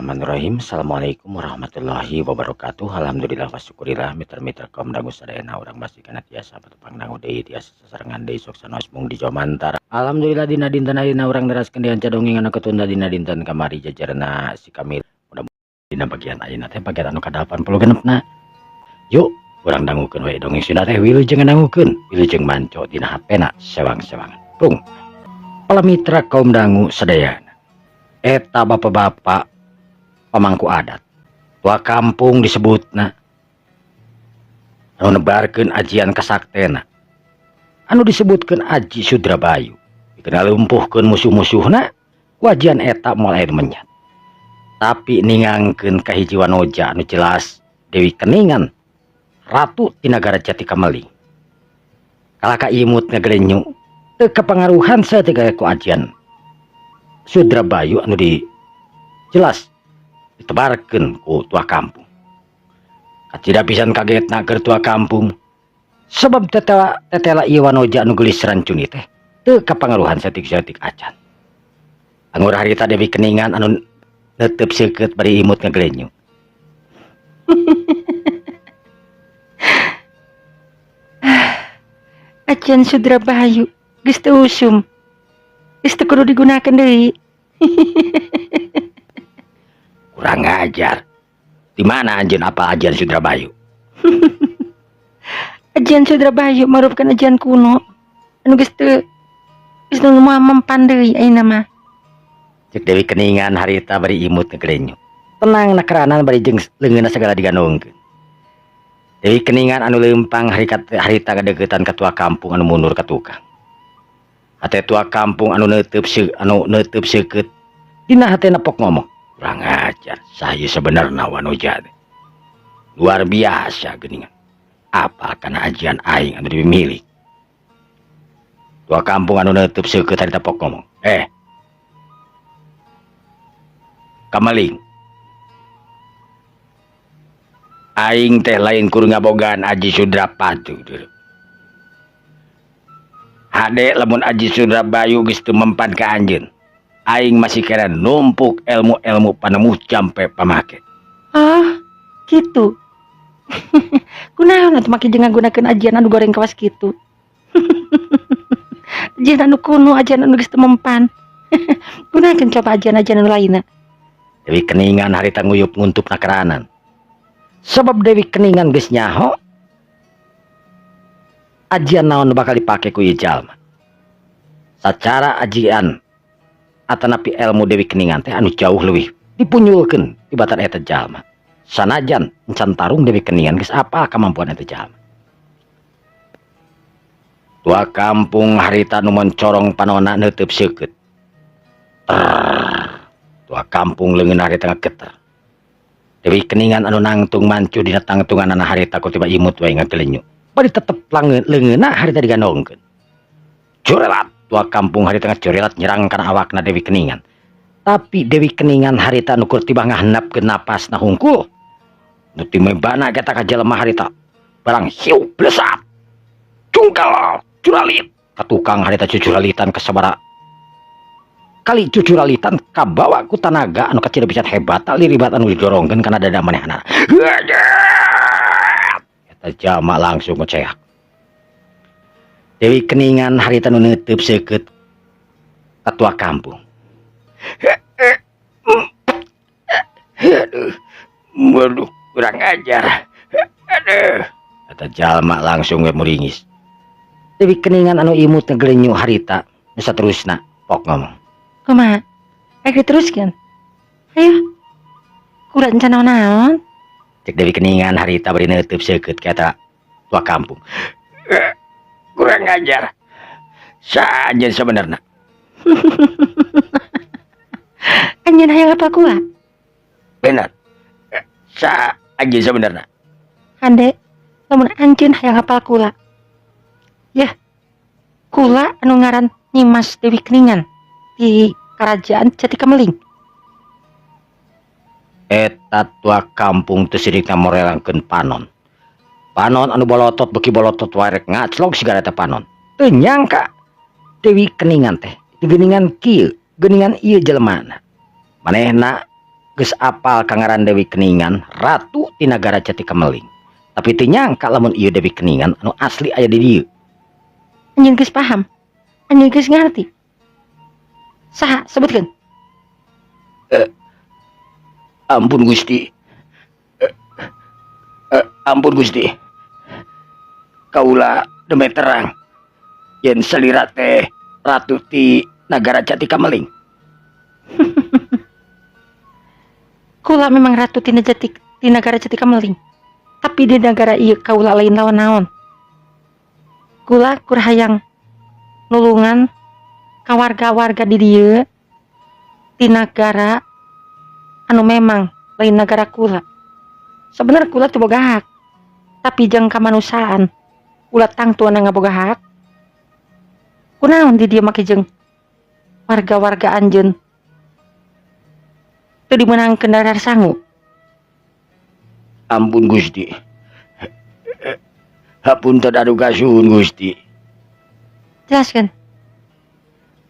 Bismillahirrahmanirrahim. Assalamualaikum warahmatullahi wabarakatuh. Alhamdulillah wa syukurillah mitra-mitra kaum dangu sadayana urang masih kana tiasa patepang dangu deui tiasa sasarengan deui sok sanaos mung di Jomantara. Alhamdulillah dina dinten ayeuna urang neraskeun deui dongeng anu ketunda dina dinten kamari jajarna si Kamil. Mudah-mudahan dina bagian ayeuna teh bagian anu ka-86 na. Yuk urang dangukeun we dongeng Sunda teh wilujeng dangukeun, wilujeng manco dina HP-na sewang-sewangan. Pung. Para mitra kaum dangu sadayana. Eta bapak-bapak pamangku adat tua kampung disebutna anu nebarkeun ajian kasaktena anu disebutkeun Aji Sudrabayu dikenal lumpuhkeun musuh-musuhna ku ajian eta moal aya nu menyat tapi ningangkeun ka hiji wanoja anu jelas Dewi Keningan ratu ti nagara Jati Kameling kalaka imut ngagelenyu teu kapangaruhan saeutik ku ajian Sudrabayu anu di jelas ditebarkeun ku tua kampung. Kacida pisan kagetna keur tua kampung sebab tetela tetela ieu wanoja anu geulis rancuni teh teu kapangaruhan saeutik-saeutik acan. Anggur harita Dewi Keningan anu neuteup seukeut bari imut ngagelenyu. Ajian Sudrabayu geus teu usum. Geus teu kudu digunakeun deui. Kurang ajar. Di mana anjeun apa ajian Sudrabayu? Ajian Sudrabayu merupakan ajian kuno anu geus teu geus nu moal mempan deui ayeuna mah. Cek Dewi Keningan harita bari imut ngagelenyu. Tenang nakeranan bari jeung leungeunna sagala digandongkeun. Dewi Keningan anu leumpang harita ngadeukeutan ka tua kampung anu mundur ka tukang. Hate tua kampung anu neuteub anu neuteub seukeut dina hatena pok ngomong, kurang ajar saha sebenarna wanoja teh. Luar biasa geuningan. Apa kana ajian aing anu dimilik. Tua kampung anu neuteub seukeut harita pok ngomong, Kameling. Aing teh lain kur ngabogaan Aji Sudrapatu. Hade lamun Aji Sudrabayu geus teu mempan ka anjeun. Aing masih kira numpuk ilmu-ilmu panemu jampe pamake. Ah, kitu. Kunaon atuh make jeung ngagunakeun ajian anu goreng kawas kitu. Ajian anu kuno, ajian anu geus teu mempan. Gunakeun coba ajian-ajian anu lainna. Dewi Keningan harita nguyup nguntup nakeranan. Sebab Dewi Keningan geus nyaho ajian naon bakal dipake ku ieu jalma. Sacara ajian atanapi ilmu Dewi Keningan teh anu jauh leuwih dipunyulkeun tibatan eta jalma. Sanajan encan tarung Dewi Keningan geus apa kemampuan eta jalma. Tua kampung harita nu mencorong panona neuteub seukeut. Tua kampung leungeun harita ngageter. Dewi Keningan anu nangtung mancu dina tangtunganana harita ku tiba imut wae ngagelenyu. Bari tetep leungeunna harita digandongkeun. Curelat tua kampung harita ngacurelat nyerang kana awakna Dewi Keningan. Tapi Dewi Keningan harita nu keur tiba ngahandapkeun napasna hungkul. Nu timebana eta ka jelema harita barang hiu blesat. Cungkal curalit ka tukang harita cucuralitan kasabara kali cucuralitan kabawa ku tanaga anu kacida pisan hebat liribat anu didorongkeun kana dada manehna. Eta jalma langsung ngeceak. Dewi Keningan harita nu neuteub seukeut ka tua kampung. Aduh, waduh, kurang ajar. Aduh. Eta jalma langsung we muringis. Dewi Keningan anu imut ngagelenyu harita nu saterusna pok ngomong. Kumaha? Ayo diteruskeun. Ayo. Kurang encan naon-naon. Cek Dewi Keningan harita bari neuteub seukeut ka eta tua kampung. Kurang ajar. Saha anjeun sebenarna? Anjeun hayang apa kula? Bener. Saha anjeun sebenarna? Hade, lamun anjeun hayang hafal kula. Yah, kula anu ngaran Nyimas Dewi Keningan di Kerajaan Jati Kameling. Eta tua kampung teu sirikna morelangkeun panon. Panon anu bolotot beuki bolotot wae rek ngaclog sigara eta panon. Teu nyangka Dewi Keningan teh geuningan kieu, geuningan ieu jelemana. Manehna Geus apal ka ngaran Dewi Keningan, ratu ti nagara Jati Kameling. Tapi teu nyangka lamun ieu Dewi Keningan anu asli aya di dieu. Anjeun geus paham. Anjeun geus ngarti. Saha sebutkeun? Ampun Gusti. Ampun Gusti. Kaula demi terang yen salira teh ratu ti nagara Jati Kameling. Kula memang ratu tina jati ti nagara Jati Kameling. Tapi di nagara ieu kaula lain lawan naon. Kula kur hayang nulungan ka warga-warga di dieu ti nagara anu memang lain nagara kula. Sebenarnya kula teu boga hak. Tapi jang kamanusiaan kula tangtuana ngaboga hak. Kunaon di dieu make jeung warga-warga anjeun teu dimeunangkeun dahar sangu. Ampun Gusti. Hapunten anu kasuhun Gusti. Jelaskan.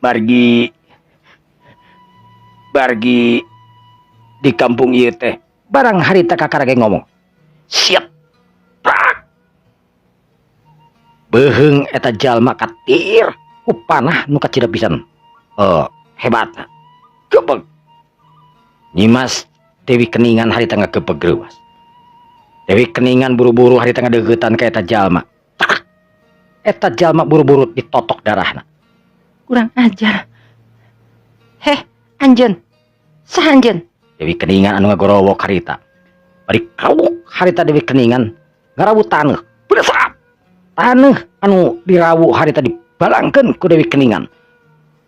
Margi bargi di kampung ieu teh barang harita kakara ge ngomong. Siap. Prak. Beuheung eta jalma katir ku panah nu kacida pisan. Hebatna. Gebeg. Nyimas Dewi Keningan harita ngagebeg reuas. Dewi Keningan buru-buru harita ngadeuketan ka eta jalma. Tak. Eta jalma buru-buru ditotok darahna. Kurang ajar. Heh, anjeun. Saha anjeun? Dewi Keningan anu ngagorowok harita. Bari kawuk harita Dewi Keningan ngarawu taneuh. Beresap. Taneuh anu dirawu harita dibalangkeun ku Dewi Keningan.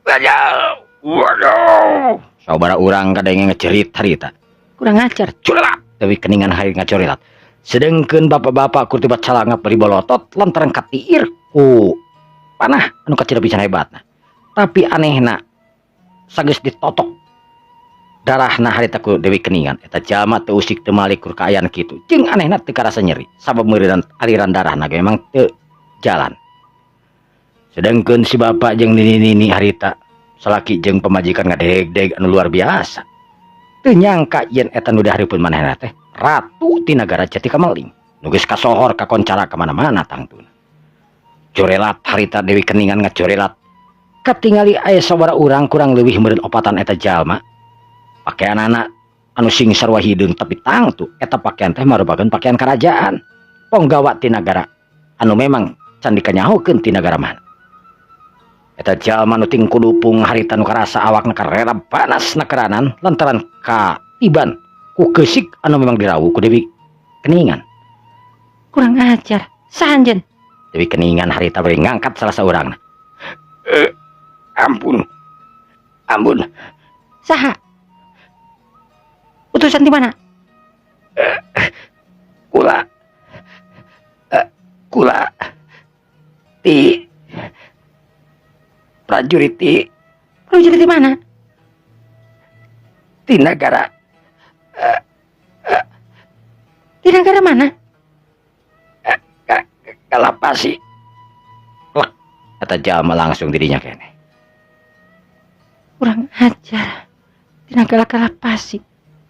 Waduh. Waduh. Sabara urang kadenge ngecerit harita. Kurang ajar. Curelat. Dewi Keningan hari ngacorelat. Sedengkeun bapak-bapak kur tiba calangap bari bolotot lantaran katiir ku panah anu kacida pisan hebatna. Tapi anehna sageus ditotok darahna harita ku Dewi Keningan eta jalma teu usik teu malik kur kaayaan kitu. Jeung anehna teu karasa nyeri sabab meureun aliran darahna ge memang teu jalan. Sedengkeun si bapak jeung nini-nini harita salaki jeung pamajikan ngadeg-deg anu luar biasa. Teu nyangka yen eta nu dihareupeun manehna teh ratu ti nagara Jati Kameling. Nu geus kasohor kakoncara ka mana-mana tangtuna. Corelat harita Dewi Keningan ngacorelat. Katingali aya sabaraha urang kurang leuwih meureun opatan eta jalma. Pakaianana anu sing sarua hideung tapi tangtu eta pakaian teh marupakeun pakaian kerajaan. Ponggawa ti nagara anu memang can dikanyahokeun ti nagara mana. Eta jalma nu tingkudupung harita nu karasa awakna karera panas nakeranan lantaran katiban ku keusik anu memang dirawu ku Dewi Keningan. Kurang ajar. Saha anjeun? Dewi Keningan harita bari ngangkat salah saurangna. Ampun. Ampun. Saha? Utusan di mana? Kula. Kula. Ti prajurit ti Prajurit di mana? Ti nagara. Di nagara mana? Kalapasi. Lek. Eta jalma langsung dirinya kene. Kurang ajar. Di nagara Kalapasi.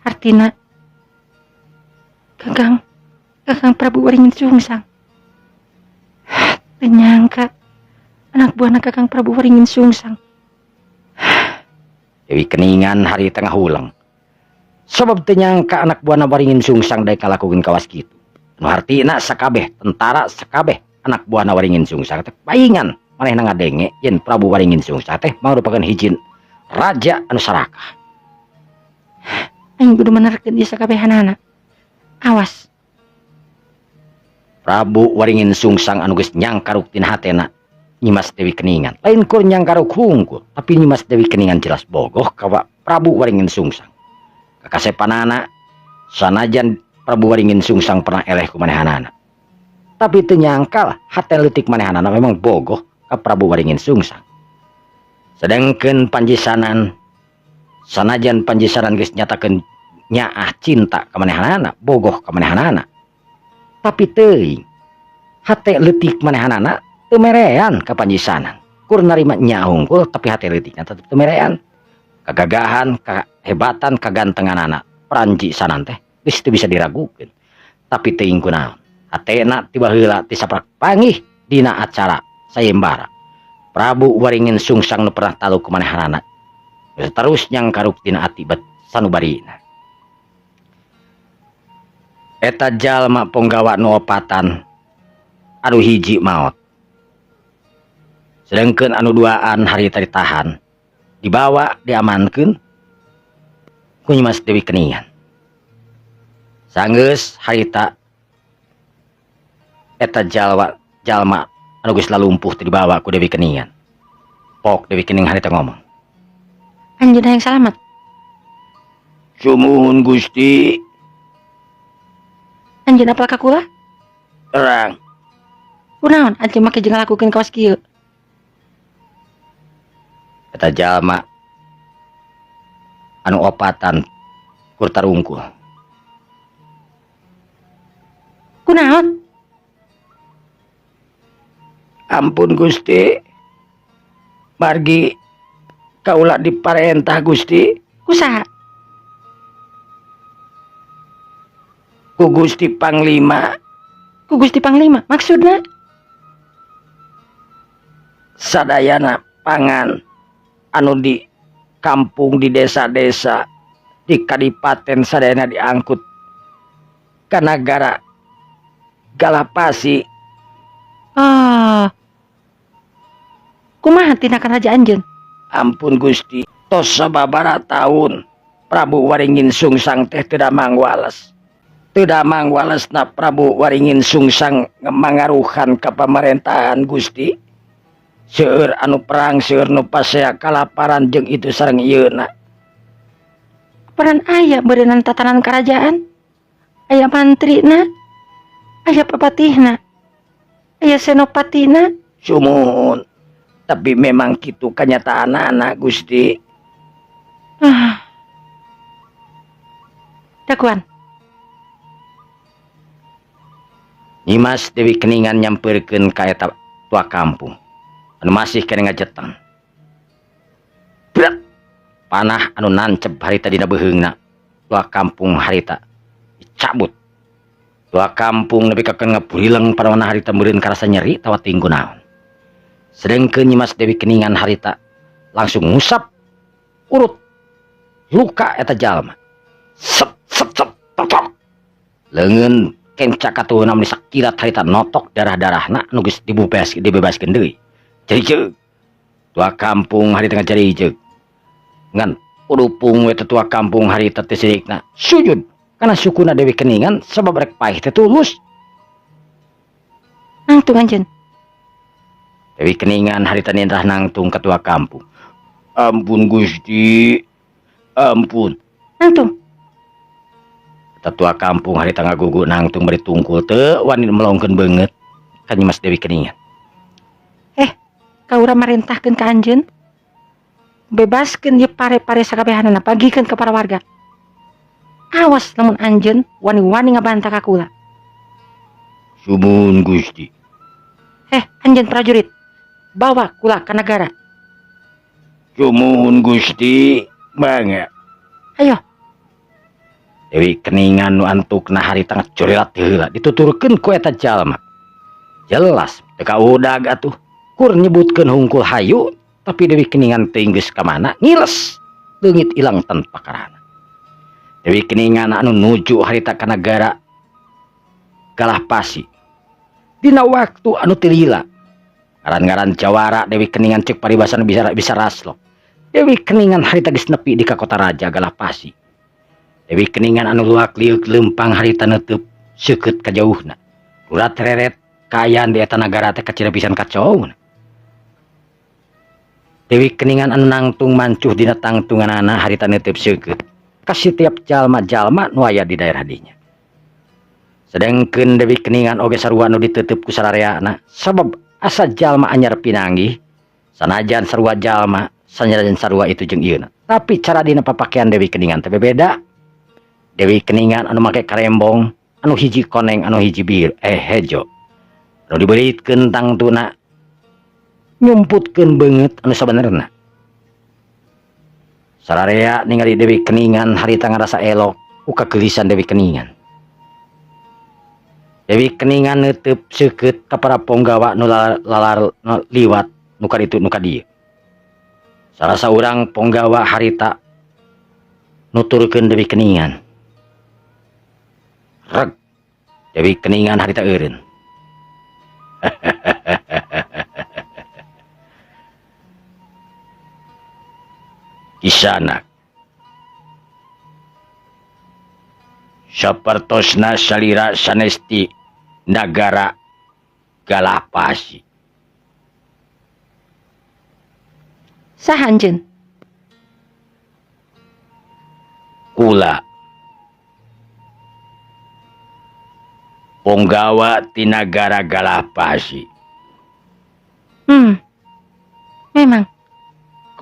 Artina Kakang Kakang Prabu Waringin Sungsang. Teu nyangka anak buahna Kakang Prabu Waringin Sungsang. Dewi Keningan hari tengah ulang. Sebab teu nyangka anak buahna Waringin Sungsang daek ngalakukeun kawas kitu. Nu hartina sakabeh tentara sakabeh anak buahna Waringin Sungsang teh paingan manehna ngadenge yen Prabu Waringin Sungsang teh mangrupakeun hiji raja anu sarakah. Aing kudu menerkeun ieu sakabehanana. Awas. Prabu Waringin Sungsang anu geus nyangkaruk tina hatena Nyimas Dewi Keningan. Lain kur nyangkaruk hungkul, tapi Nyimas Dewi Keningan jelas bogoh ka Prabu Waringin Sungsang. Kakasepanana sanajan Prabu Waringin Sungsang pernah eleh ku manehanana. Tapi teu nyangka lah hate leutik manehanana memang bogoh ka Prabu Waringin Sungsang. Sedangkeun Panjisanan sanajan Panjisanan geus nyatakeun nyaah cinta ka manehanana, bogoh ka manehanana. Tapi teuing hate leutik manehanana teu merean ka Panjisanan. Kur narima nyaah hungkul tapi hate leutikna tetep teu merean. Kagagahan, kahebatan, kagantenganana Pranji sanan teh geus teu bisa diragukeun. Tapi teuing kunaon hatena ti baheula ti saprak panggih dina acara sayembara Prabu Waringin Sungsang nu pernah talu ku manehanana geus terus nyangkaruk dina ati bet sanubarina. Eta jalma ponggawa nu opatan anu hiji maot, sedangkeun anu duaan harita ditahan, dibawa diamankeun ku Nyimas Dewi Keningan. Sanggeus harita eta jalma anu geus lalumpuh teh dibawa ku Dewi Keningan. Pok Dewi Keningan harita ngomong, Anjeun hayang salamet. Sumuhun Gusti. Anjeun apal ka kula? Terang. Kunaon anjeun make jeung ngalakukeun kawas kieu? Eta jalma anu opatan kur tarungkul. Kunaon? Ampun Gusti. Margi kaula diparentah Gusti. Ku saha? Ku Gusti Panglima. Ku Gusti Panglima maksudna? Sadayana pangan anu di kampung, di desa-desa, di kadipaten sadayana diangkut ka nagara Galapasi. Ah. Kumaha tindakan raja anjeun? Ampun Gusti, tos sababaraha taun Prabu Waringin Sungsang teh teu damang wales. Teu damang walesna Prabu Waringin Sungsang mangaruhan ka pamerintahan Gusti. Seueur anu perang, seueur nu pasea kalaparan jeung itu sareng ieuna. Peran aya beureunan tatanan kerajaan. Aya mantrina, aya papatihna, aya senopatina. Sumuhun. Tapi memang kitu kanyataanana Gusti. Ah. Dakuan. Nyimas Dewi Keningan nyampeurkeun ka eta tua kampung anu masih keneh ngajeteng. Bret! Panah anu nancep harita dina beuheungna tua kampung harita dicabut. Tua kampung nepi ka ngaburileng parawana harita meureun karasa nyeri tawa teuing kunaon. Sedengkeun Nyimas Dewi Keningan harita langsung ngusap urut luka eta jalma. Set set set tok tok. Leungeun kenca katuhuna meni sakilat harita notok darah-darahna anu geus dibebaskeun deui. Jerijeug. Tua kampung harita ngajarijeg. Ngan udupung we tua kampung harita teh sirikna sujud kana sukuna Dewi Keningan sabab rek paeh teh tulus. Nangtung anjeun. Dewi Keningan harita nindrah nangtung ka tua kampung. Ampun Gusti, ampun. Nangtung. Eta tua kampung harita ngagugu nangtung bari tungkul teu wani melongkeun beungeut ka Nyimas Dewi Keningan. Kaura marentahkeun ka anjeun, bebaskeun ieu pare-pare sakabehanana, bagikeun ka para warga. Awas lamun anjeun wani-wani ngabantah ka kula. Sumuhun Gusti. Anjeun prajurit, bawa kula ka nagara. Sumuhun Gusti, mangga. Ayo. Dewi Keningan nu antukna harita ngacurilat heula dituturkeun ku eta jalma. Jelas teu kaudag atuh. Kur nyebutkeun hungkul hayu, tapi Dewi Keningan teuing geus ka mana ngiles leungit ilang tanpa karana. Dewi Keningan anu nuju harita ka nagara Galapasi. Dina waktu anu teu lila. Ngaran-ngaran jawara Dewi Keningan ceuk paribasan bisa raslok. Dewi Keningan harita geus nepi di ka kota raja Galapasi. Dewi Keningan anu luak liuk leumpang harita neuteub seukeut ka jauhna. Urat reret kaayaan di eta nagara teh kacida pisan kacau. Dewi Keningan anu nangtung mancuh dina tangtunganana harita neuteub seukeut ka setiap jalma-jalma nu aya di daerah dinya. Sedengkeun Dewi Keningan oge sarua nu diteuteub ku sarareana sabab asa jalma anyar pinanggih sanajan sarua jalma sanajan sarua itu jeung ieuna. Tapi cara dina papakean Dewi Keningan teh bebeda. Dewi Keningan anu make karembong anu hiji koneng anu hiji bir hejo. Anu dibeuritkeun tangtuna nyumputkeun beungeut anu sabenerna. Sararea ningali Dewi Keningan harita ngarasa elok. Ku kagelisan Dewi Keningan. Dewi Keningan neuteup seukeut ka para ponggawa nu lalar liwat nu kaditu nu kadieu. Salah saurang ponggawa harita nuturkeun Dewi Keningan. Reg Dewi Keningan harita eureun. Kisanak sapertosna salira sanesti nagara Galapasi. Saha anjeun? Kula ponggawa ti nagara Galapasi. Memang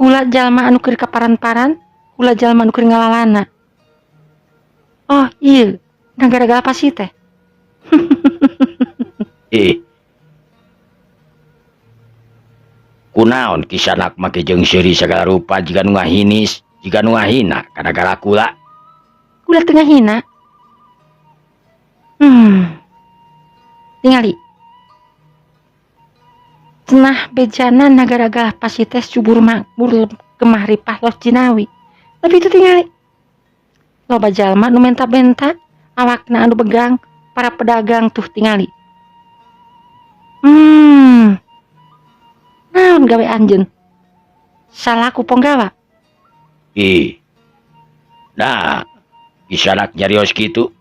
kula jalma anu keur kaparan-paran, kula jalma anu keur ngalalana. Oh iya, nagara Galapasi teh. Kunaon kisanak make jeung seuri sagala rupa jiga nu ngahinis, jiga nu ngahina ka nagara kula? Kula teu ngahina. Tingali. Cenah bejana nagara Galapasi teh subur makmur gemah ripah loh jinawi. Tapi itu tingali. Loba jalma nu menta-benta, awakna anu begang, para pedagang tuh tingali. Naon gawe anjeun? Salaku ponggawa. Ih. Nah, kisanak nyarios kitu.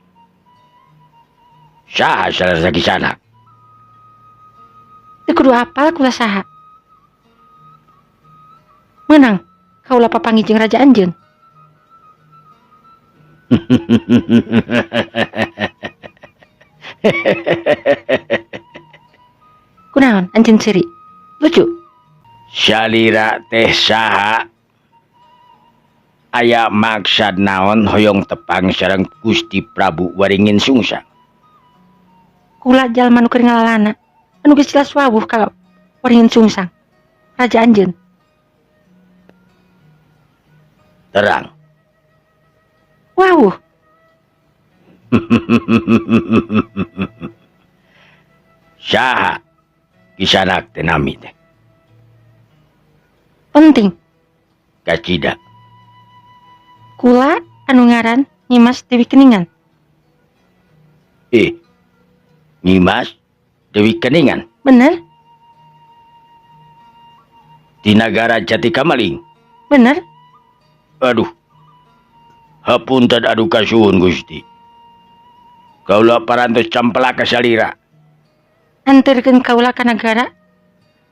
Saha salah kisanak? Teu kudu apal kula saha. Meunang kaula papanggih jeung raja anjeun. Kunaon anjeun seuri? Lucu. Salira teh saha? Aya maksad naon hoyong tepang sareng Gusti Prabu Waringin Sungsang? Kula jalma nu keur ngalalana, anu geus jelas wawuh ka Waringin Sungsang, raja anjeun. Terang. Wawuh. Saha kisanak teh nami teh? Penting. Kacida. Kula anu ngaran Nyimas Dewi Keningan. Nyimas Dewi Keningan? Bener. Di nagara Jati Kamaling? Bener. Aduh. Hapunten aduh kasuhun Gusti. Kaula parantos campelak ka salira. Anterkeun kaula ka nagara,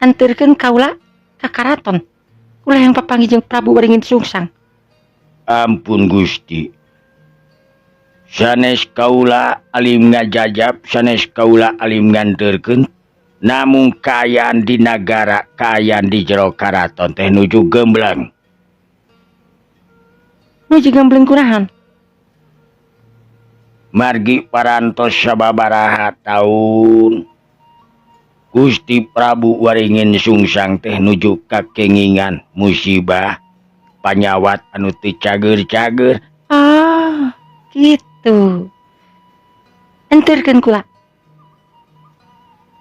anterkeun kaula ka karaton. Kula yang papanggih jeung Prabu Waringin Sungsang. Ampun Gusti. Sanes kaula alim ngajajab, sanes kaula alim nganterkeun, namung kaayaan di nagara, kaayaan di jero karaton teh nuju gembleng. Nuju gembleng kunaon? Margi parantos sababaraha taun Gusti Prabu Waringin Sungsang teh nuju kakengingan musibah panyawat anu teu cager-cager. Ah, gitu. Enterkeun kula.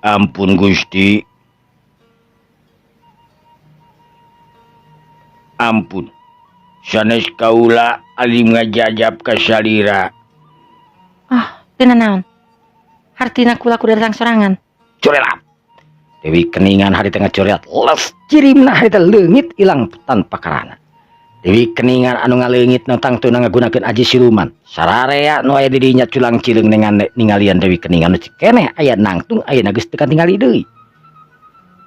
Ampun Gusti. Ampun. Sanes kaula alim ngajajab ka salira. Ah, teu nanaon. Hartina kula kudu datang sorangan. Corelat. Dewi Keningan harita ngacorelat les cirimna harita leungit ilang tanpa karana. Dewi Keningan anu ngaleungit nu tangtuna ngagunakeun aji siluman. Sararea nu aya di dinya culang cileung ningalian Dewi Keningan nu keneh aya nangtung ayeuna geus teu katingali deui.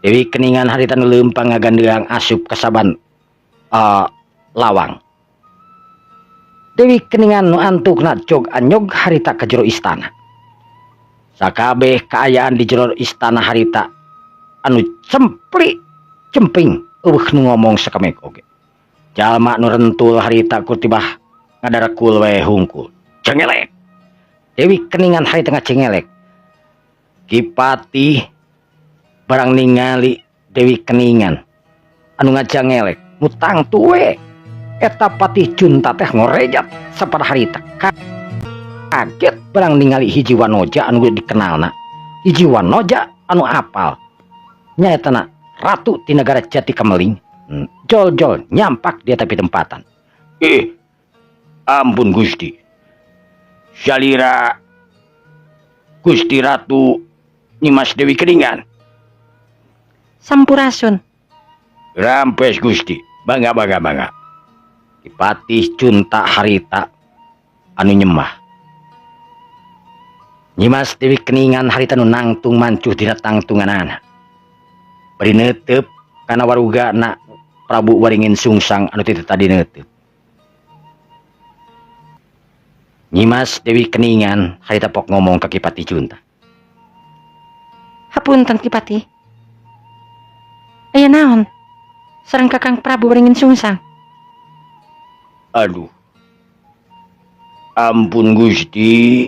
Dewi Keningan harita nu leumpang ngagandeang asup ka saban lawang. Dewi Keningan nu antukna jog anyog harita ka jero istana. Sakabeh kaayaan di jero istana harita anu cempli cemping eueuh nu ngomong sakamek oge. Jalma nu rentul harita kutibah ngadarekul we hungkul. Cengelek. Dewi Keningan harita ngacengelek. Ki Patih barang ningali Dewi Keningan anu ngajangelek nu tangtu we. Eta Patih Cunta teh ngorejat sapada harita. Kaget barang ningali hiji wanoja anu dikenalna. Hiji wanoja anu apal. Nyaetana Ratu ti nagara Jati Kameling. Jol-jol nyampak dia tapi tempatan. Ampun Gusti. Salira Gusti Ratu Nyimas Dewi Keningan. Sampurasun. Rampes Gusti. Bangga bangga bangga. Patih Cunta harita anu nyemah. Nyimas Dewi Keningan harita nu nangtung mancuh dina tangtunganana. Bari neuteup kana warugana Prabu Waringin Sungsang anu ti tadi neuteup. Nyimas Dewi Keningan harita pok ngomong ka Ki Patih Cunta. Hapunten Ki Patih. Aya naon? Sareng Kakang Prabu Waringin Sungsang. Aduh. Ampun Gusti.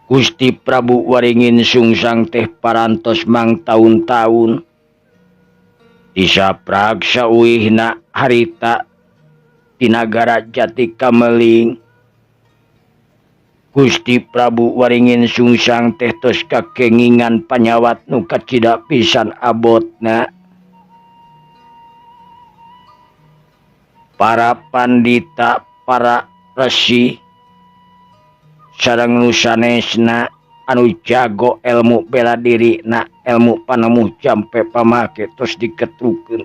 Gusti Prabu Waringin Sungsang teh parantos mang taun-taun. Disaprak sauihna harita di nagara Jati Kameling. Gusti Prabu Waringin Sungsang teh tos kakengingan panyawat nu kacida pisan abotna. Para pandita, para resi sareng nu sanesna anu jago ilmu bela diri na ilmu panemu jampe pamake tos diketrukeun.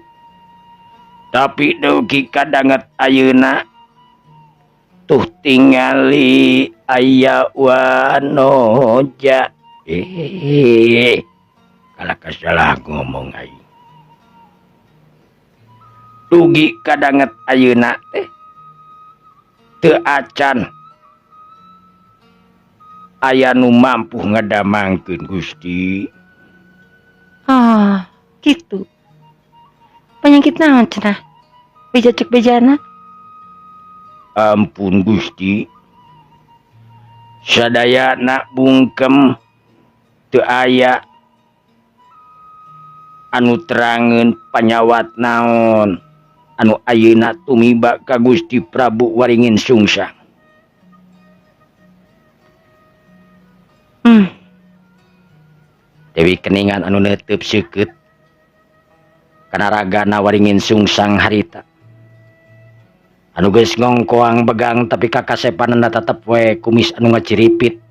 Tapi dugi kadanget ayeuna tuh tingali aya wanoja. Kalah kasalah ngomong aing. Dugi kadanget ayeuna teh teu acan aya nu mampu ngadamangkeun Gusti. Ah, kitu. Penyakit naon cenah? Beja cek bejana. Ampun Gusti. Sadayana bungkem teu aya anu terangeun panyawat naon anu ayeuna tumiba ka Gusti Prabu Waringin Sungsang. Dewi Keningan anu neuteub seukeut kana ragana Waringin Sungsang harita. Anu geus ngongkoang begang tapi kakasepanana tetep we kumis anu ngaciripit.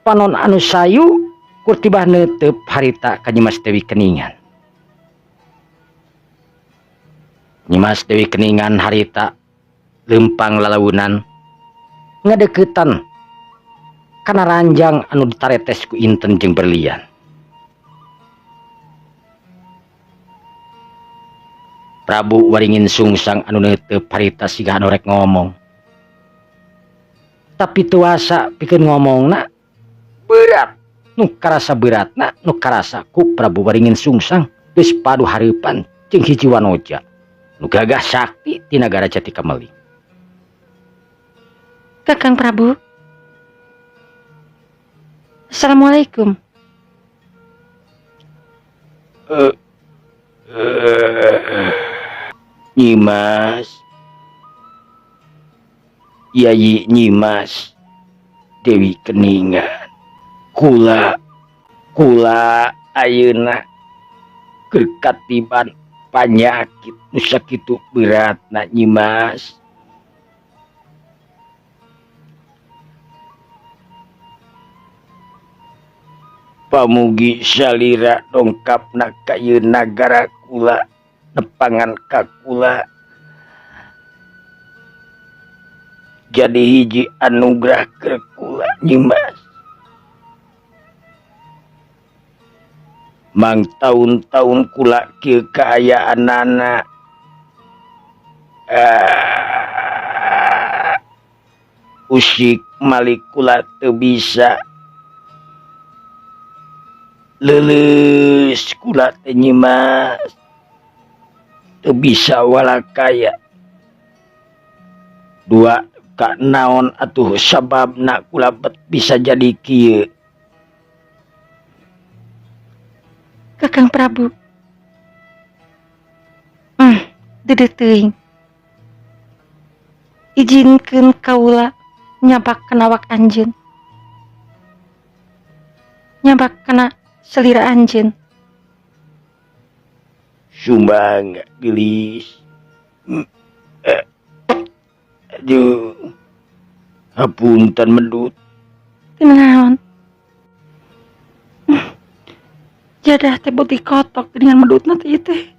Panon anu sayu kur tibah neuteub harita ka Nyimas Dewi Keningan. Nyimas Dewi Keningan harita leumpang lalaunan ngadeukeutan kana ranjang anu ditaretes ku inten jeung berlian. Prabu Waringin Sungsang anu neuteub harita siga anu rek ngomong. Tapi tuasa pikeun ngomongna berat. Nu karasa beratna nu karasa ku Prabu Waringin Sungsang geus padu hareupan jeung hiji wanoja nu gagah sakti ti nagara Jati Kameling. Kakang Prabu. Assalamualaikum. Nyimas, Yayi Nyimas Dewi Keningan, kula kula ayeuna keur katiban panyakit nu sakitu beratna Nyimas. Pamugi salira dongkapna ka ieu nagara kula nepangan ka kula jadi hiji anugerah keur kula Nyimas. Mang taun-taun kula kieu kaayaanana usik malik kula teu bisa leuleus kula teh Nyimas teu bisa walakaya dua ka naon atuh sababna kula bet bisa jadi kieu. Kakang Prabu. Deudeuh teuing. Ijinkeun kaula nyabak kana awak anjeun. Nyabak kana selira anjeun. Sumbang gelis. Aduh. Hapunten medut. Kunaon? Jadah teh beuti kotok dengan medutna teh ieu teh.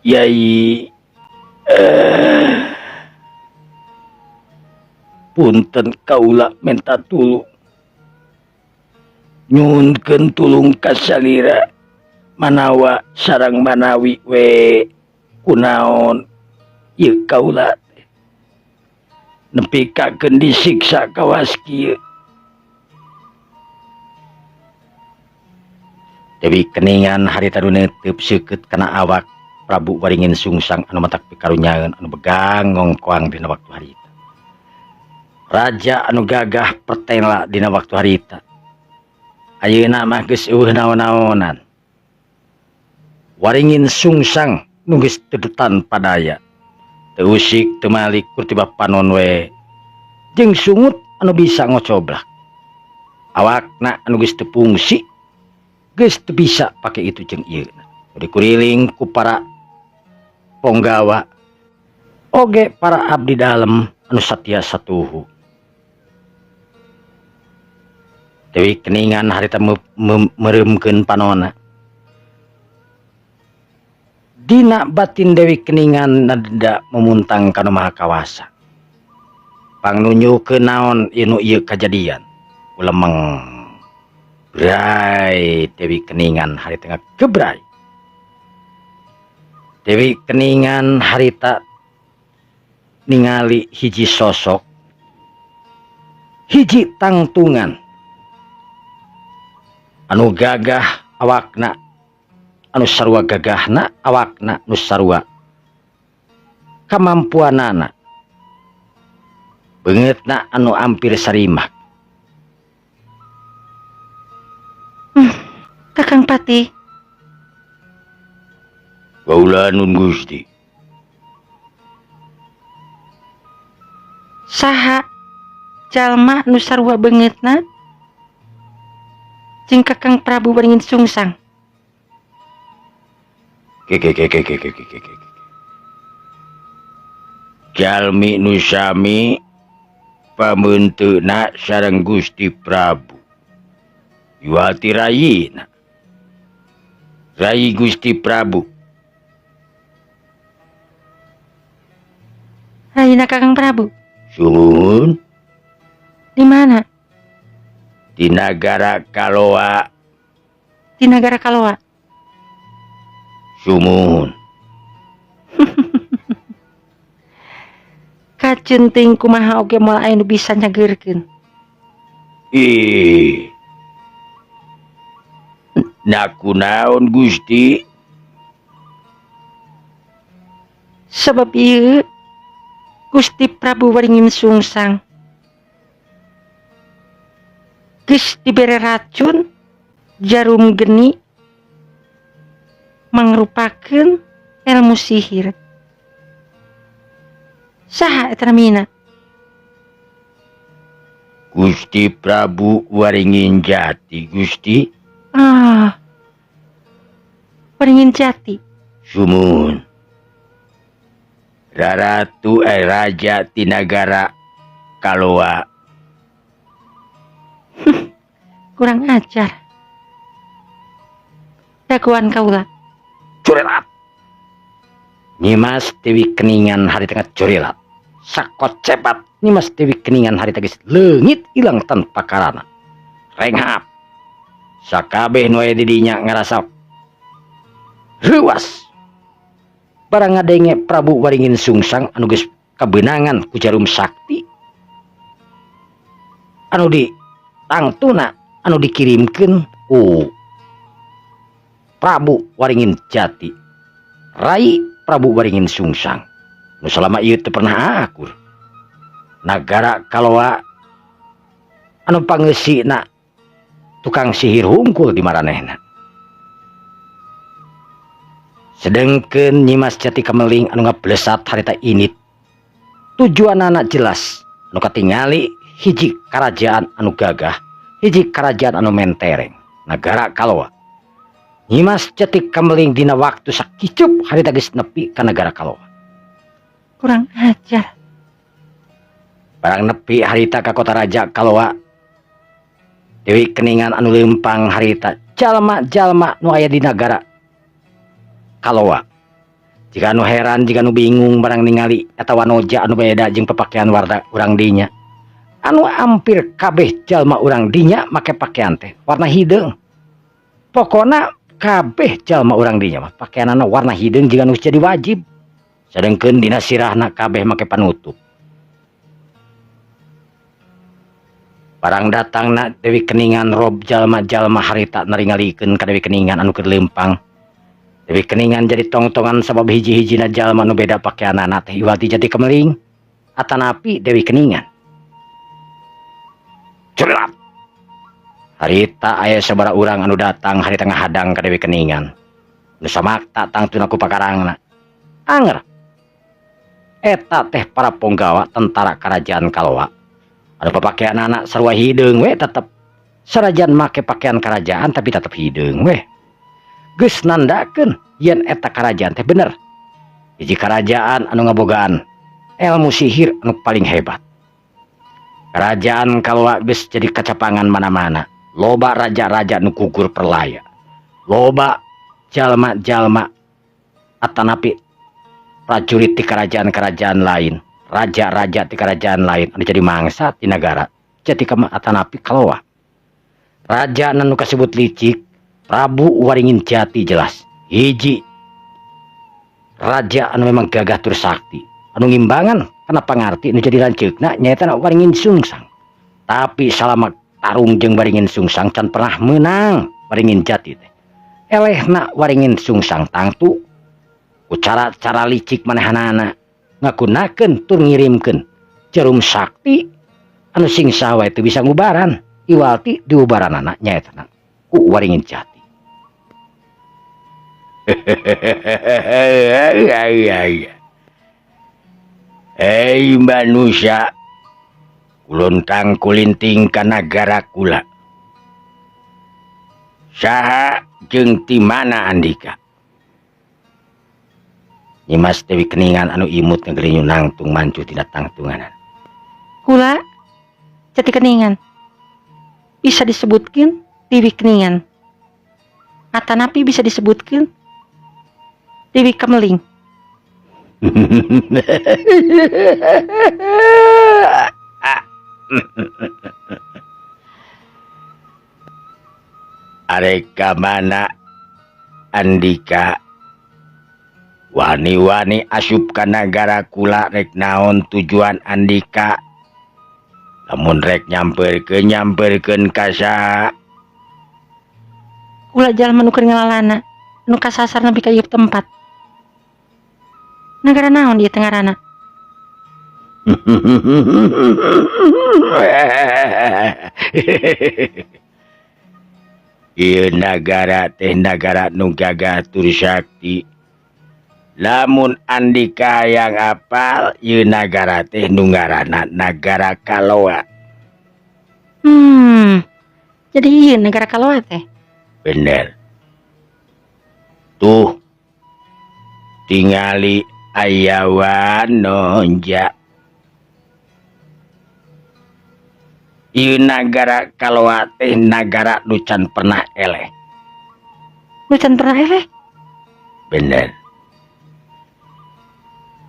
Yai. Punten kaula menta tulung. Nyuhunkeun tulung ka salira manawa sareng manawi we kunaon ieu kaula teh. Nepi kakeun disiksa kawas kieu. Dewi Keningan harita nu neuteup seukeut kana awak Prabu Waringin Sungsang anu matak pikarunyaeun anu begang ngongkoang dina waktu harita. Raja anu gagah pertela dina waktu harita. Ayeuna mah geus eueuh naon-naonan. Waringin Sungsang nu geus teu tanpa daya. Teu usik teu malik kur tiba panon we. Jeung sungut anu bisa ngocoblak. Awakna anu geus teu fungsi geus teu bisa pake itu jeung ieu. Dikuriling ku para ponggawa oge para abdi dalem anu satia satuhu. Dewi Keningan harita mereumkeun panona. Dina batin Dewi Keningan nada memuntang kana Maha Kawasa. Pangnunjukeun naon ieu nu ieu kajadian. Ulemeng. Brai Dewi Keningan harita ngagebrai. Dewi Keningan harita ningali hiji sosok, hiji tangtungan anu gagah awakna, anu sarua gagahna awakna nu sarua kamampuanana, beungeutna anu ampir sarimak. Kakang Pati. Kaula nun Gusti. Saha jalma nu sarua beungeutna jeung Kakang Prabu Waringin Sungsang? Ke ke ke ke ke ke ke ke. Jalmi nu sami pameunteuna sareng Gusti Prabu. Yuwati rayina. Rai Gusti Prabu. Rayina Kakang Prabu. Suhun. Di mana? Di Nagara Kaloa. Di Nagara Kaloa. Sumuhun. Kacenting kumaha oge moal aya nu bisa nyageurkeun. Ih. Nakunaon Gusti? Sebab ieu Gusti Prabu Waringin Sungsang geus dibere racun jarum geni mangrupakeun ilmu sihir. Saha eta namina? Gusti Prabu Waringin Jati, Gusti. Ah. Waringin Jati. Sumun. Raratu raja ti nagara Kaloa. Kurang ajar. Dagoan kaula. Curelat. Nyimas Dewi Keningan hari tengah curelat. Sakot cepat Nyimas Dewi Keningan hari tengah leungit ilang tanpa karana. Renghap. Sakabeh nu aya di dinya ngarasa reuas. Barang ngadenge Prabu Waringin Sungsang anu geus kabeunangan ku jarum sakti anu di tangtuna anu dikirimkeun ku Prabu Waringin Jati, Rai Prabu Waringin Sungsang nu salama ieu teu pernah akur. Nagara Kaloa anu pangeusina tukang sihir hungkul di maranehna. Sedengkeun Nyimas Jati Kameling anu ngablesat harita init. Tujuanana jelas, anu katingali hiji karajaan anu gagah, hiji karajaan anu mentereng, nagara Kalowa. Nyimas Jati Kameling dina waktu sakicup harita geus nepi ka nagara Kalowa. Kurang ajar. Barang nepi harita ka kota raja Kalowa, Dewi Keningan anu leumpang harita jalma-jalma nu aya di nagara Kalowa. Jika anu heran, jika anu bingung barang ningali eta wanoja anu beda jeung pepakean warna urang dinya. Anu hampir kabeh jalma urang dinya make pakaian teh warna hideung. Pokona kabeh jalma urang dinya mah pakaianana warna hideung jiga nu jadi wajib. Sedengkeun dina sirahna kabeh make panutup. Barang datangna Dewi Keningan rob jalma-jalma harita naringalikeun ka Dewi Keningan anu keur leumpang. Dewi Keningan jadi tongtongan sabab hiji-hijina jalma nu beda pakaianana teh iwal ti Jati Kemeling atanapi Dewi Keningan. Curhat. Harita aya sabaraha urang anu datang harita ngahadang ka Dewi Keningan. Nu samakta tangtuna ku pakarangna. Anger. Eta teh para ponggawa tentara kerajaan Kalowa. Anu papakeanana sarua hideung we tetep. Sarajan make pakaian kerajaan tapi tetep hideung we. Geus nandakeun yen eta kerajaan teh bener. Hiji kerajaan anu ngabogaan ilmu sihir anu paling hebat. Kerajaan Kalowa geus jadi kacapangan mana-mana. Loba raja-raja nu gugur perlaya. Loba jalma-jalma atanapi prajurit di kerajaan-kerajaan lain, raja-raja di kerajaan lain anu jadi mangsa di nagara jadi kema atanapi Kalowa. Raja nu kasebut licik, Prabu Waringin Jati jelas hiji raja anu memang gagah tur sakti, anu ngimbangan kana pangarti nu jadi lanceukna nyaeta Waringin Sungsang. Tapi salama tarung jeung Waringin Sungsang can pernah menang Waringin Jati teh. Elehna Waringin Sungsang tangtu ku cara-cara licik manehanana ngagunakeun tur ngirimkeun jarum sakti anu sing saha wae teu bisa ngubaran iwal ti diubaranana nyaeta ku Waringin Jati. Hei manusia, kulontang kulinting ka nagara kula. Saha jeung ti mana andika? Nyimas Dewi Keningan anu imut ngegerinyu nangtung mancu tina tangtunganan. Kula Jati Keningan bisa disebutkan Dewi Keningan. Atanapi bisa disebutkan Dewi Kemeling. Arek ka mana andika? Wani-wani asup ka nagara kula rek naon tujuan andika? Lamun rek nyamperkeun ka saha? Kula jalma nu keur ngalalana, nu kasasar nepi ka ieu tempat. Nagara naon ieu teh ngaranna? Ieu nagara teh nagara nu gagah tur sakti. Lamun andika yang apal ieu nagara teh nu ngaranna nagara Kalowa. Jadi ieu nagara Kalowa teh? Bener. Tuh tingali aya wanonja. Ieu nagara Kalowa teh nagara nu can pernah eleh. Nu can pernah eleh? Bener.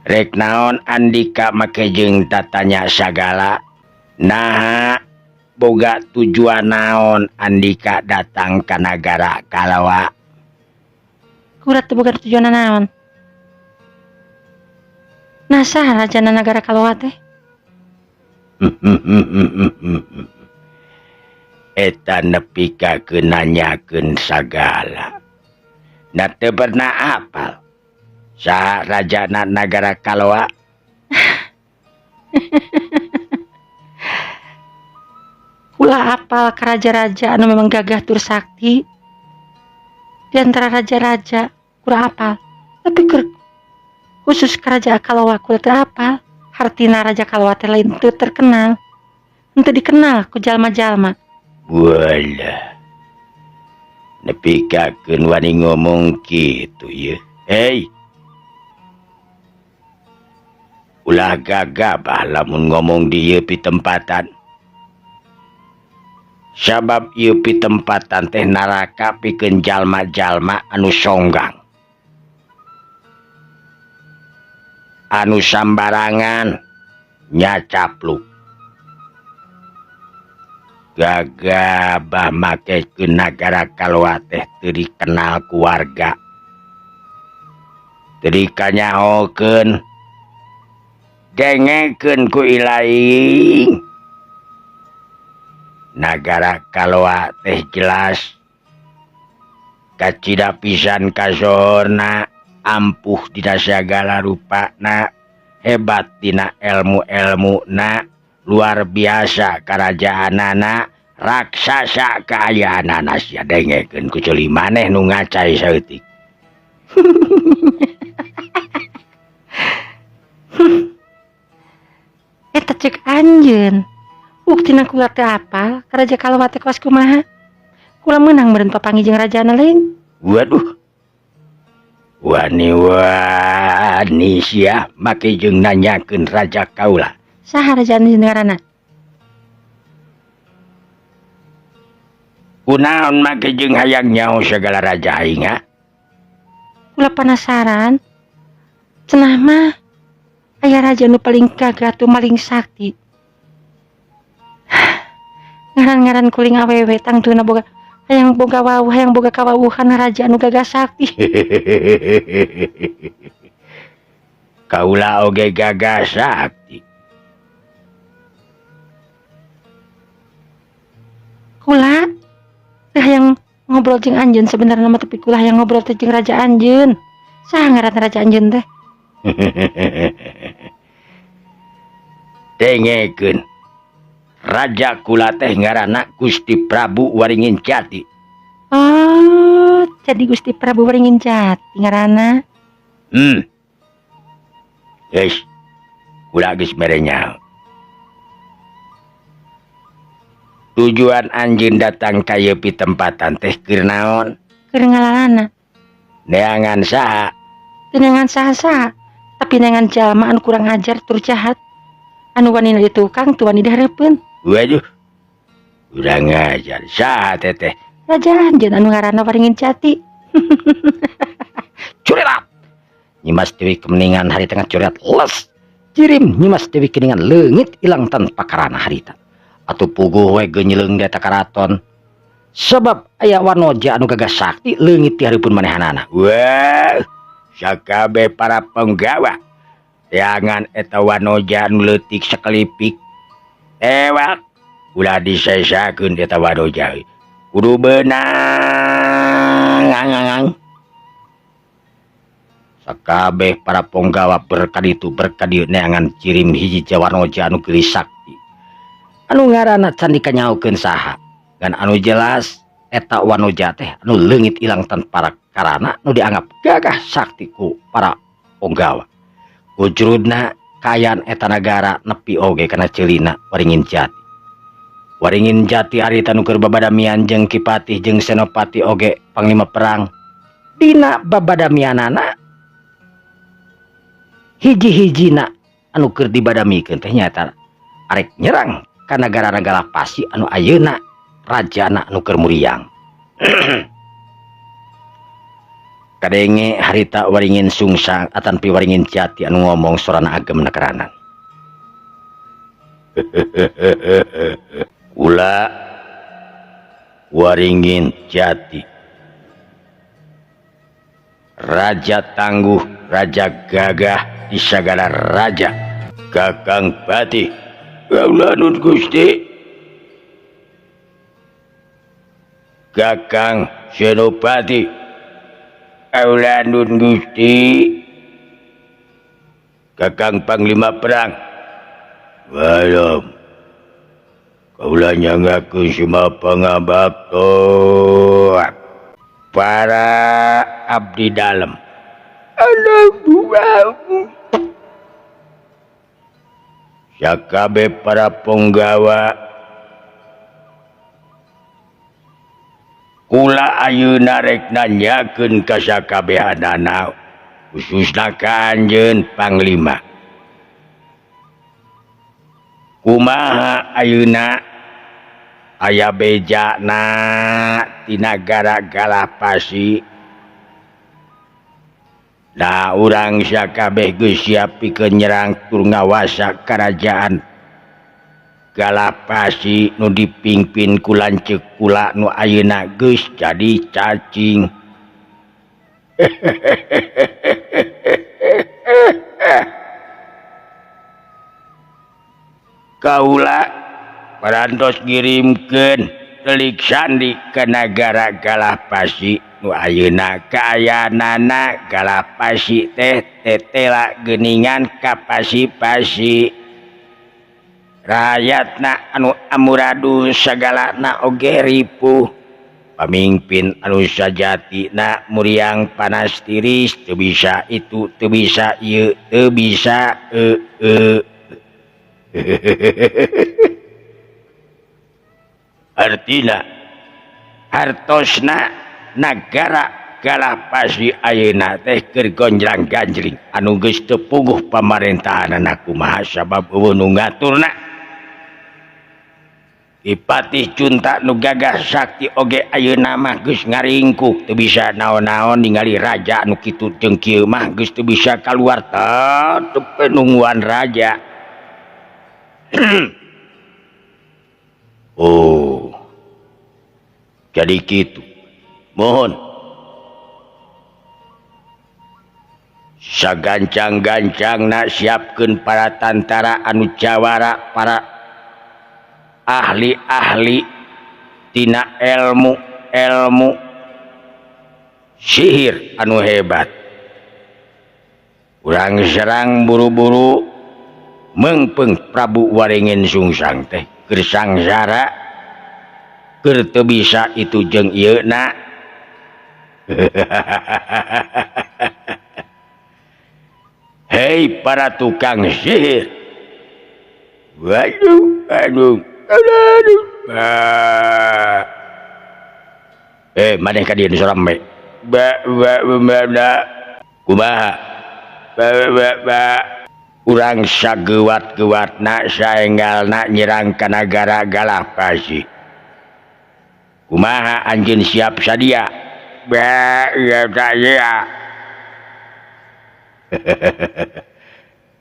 Rek naon andika make jeung tatanya sagala? Naha boga tujuan naon andika datang ka nagara Kalowa? Kula teu boga tujuan naon. Nah saha rajana nagara Kalowa teh? Eta nepi ka keun nanyakeun sagala. Na teu pernah apal saha rajana nagara Kalowa? Kula apal ka raja-raja anu memang gagah tur sakti. Di antara raja-raja kula apal Tapi keur khusus ka Raja Kalowa kula teu apal. Hartina Raja Kalowa teh lain teu terkenal. Henteu dikenal ku jalma-jalma. Walah. Nepikakeun wani ngomong kitu ieu. Hei. Ulah gagabah lamun ngomong di ieu pitempatan. Sabab ieu pitempatan teh naraka pikeun jalma-jalma anu songgang. Anu sambarangan nyacapluk. Gagabah makekeun nagara Kalowa teh teu dikenal ku warga. Teu dikanyahokeun. Dengekeun ku ilaing. Nagara Kalowa teh jelas kacida pisan kasohorna, ampuh dina sagala rupana, hebat dina elmu-elmuna, luar biasa karajaanana, raksasa kaayaanana. Sia dengekeun ku ceuli maneh nu ngacai saeutik. Eta cek anjeun. Buktina kula teu apal ka Raja Kalowa teh kawas kumaha. Kula meunang meureun papanggih jeung rajana lain. Waduh. Wani-wani sia make jeung nanyakeun raja kaula. Saha raja anjeun ngaranna? Kunaon make jeung hayang nyaho sagala raja aing ha? Kula penasaran. Cenah mah aya raja nu paling gagah tuh maling sakti. Ngaran-ngaran kuling awewe tangtuna boga hayang boga wawuh, hayang boga kawawuhan raja anu gagah sakti. Kaula oge gagah sakti. Kula teh hayang ngobrol jeung anjeun sebenarnya mah, tapi kula hayang ngobrol teh jeung raja anjeun. Saha ngaran raja anjeun teh? Dengekeun. Raja kula teh ngaranna Gusti Prabu Waringin Jati. Oh, jadi Gusti Prabu Waringin Jati ngaranna. Geus, kula geus mere nyaho. Tujuan anjeun datang ka ieu pitempatan teh keur naon? Keur ngalalana. Neangan saha? Teu neangan saha-saha, tapi neangan jalma anu kurang ajar tur jahat. Anu wani di tukang tu wani dihareupeun. Waduh. Kurang ajar saha teteh? Raja anjeun anu ngaranna Waringin Jati. Curilat. Nyimas Dewi Kemeningan hari tengah curilat les. Jirim Nyimas Dewi Keningan leungit ilang tanpa karana harita. Atuh puguh we geunyeuleng di eta karaton. Sebab aya wanoja anu gagah sakti leungit di hareupeun manehanana. Wah, sakabeh para penggawa teangan eta wanoja anu leutik sakelipik. Ewak ulah disesakeun eta wanoja. Kudu beunang. Sakabeh para penggawa berkaditu berkadieu neangan cirim hiji wanoja anu geulis sakti. Anu ngaranna can dikanyahokeun saha. Ngan anu jelas eta wanoja teh anu leungit ilang tanpa karana nu dianggap gagah sakti ku para penggawa. Ujrudna kaayaan eta nagara nepi oge kana ceulina Waringin Jati. Waringin Jati harita nu keur babadamian jeung Ki Patih jeung Senopati oge panglima perang. Dina babadamianana hiji-hijina anu keur dibadamikeun teh nyaeta arek nyerang ka nagara-nagara Pasi anu ayeuna rajana anu keur muriang. Kadenge harita Waringin Sungsang atanpi Waringin Jati anu ngomong sorana agem nakaranan. Kula Waringin Jati, raja tangguh, raja gagah di sagala raja, Kakang Patih. Kaula nun Gusti. Kakang Senopati. Kaula nun Gusti. Kakang Panglima Perang. Walom. Kaula nyangakeun semua pangabakto. Para abdi dalem. Anak buahmu. Sakabe para punggawa kula ayeuna rek nanyakeun ka sakabehanana khususna ka anjeun Panglima. Kumaha ayeuna aya bejana ti nagara Galapasi? Nah urang sakabeh geus siap pikeun nyerang tur ngawasa karajaan Galapasi nu dipingpin ku lanceuk kula nu ayeuna geus jadi cacing. Kaula parantos ngirimkeun telik sandi ka nagara Galapasi nu ayeuna kaayaanana Galapasi teh tetela geuningan kapasi-pasi. Rakyatna anu amuradu sagalana oge ripuh. Pamimpin anu sajatina muriang panas tiris teu bisa itu teu bisa ieu teu bisa Artina hartosna nagara Galapasi ayeuna teh keur gonjrang-ganjring anu geus teu puguh pamarentahanana kumaha sabab eueuh nu ngaturna. Ipatih Cunta nu gagah sakti oge ayeuna mah geus ngaringkuk teu bisa naon-naon ningali raja nu kitu jeung kieu mah geus teu bisa kaluar tetep nungguan raja. Oh. Jadi kitu. Mohon sagancang-gancangna siapkeun para tantara anu jawara, para ahli-ahli tina ilmu-ilmu sihir anu hebat. Urang serang buru-buru meungpeung Prabu Waringin Sungsang teh keur sangsara keur teu bisa itu jeung ieuna. Hei para tukang sihir. Waduh, aduh, aduh. Maneh ka dieu nu sorame? Ba ba ba kumaha? Ba ba ba. Urang sageuwat-geuwatna saenggalna nyerang ka nagara Galapasi. Kumaha anjeun siap sadia? Ba ya ya.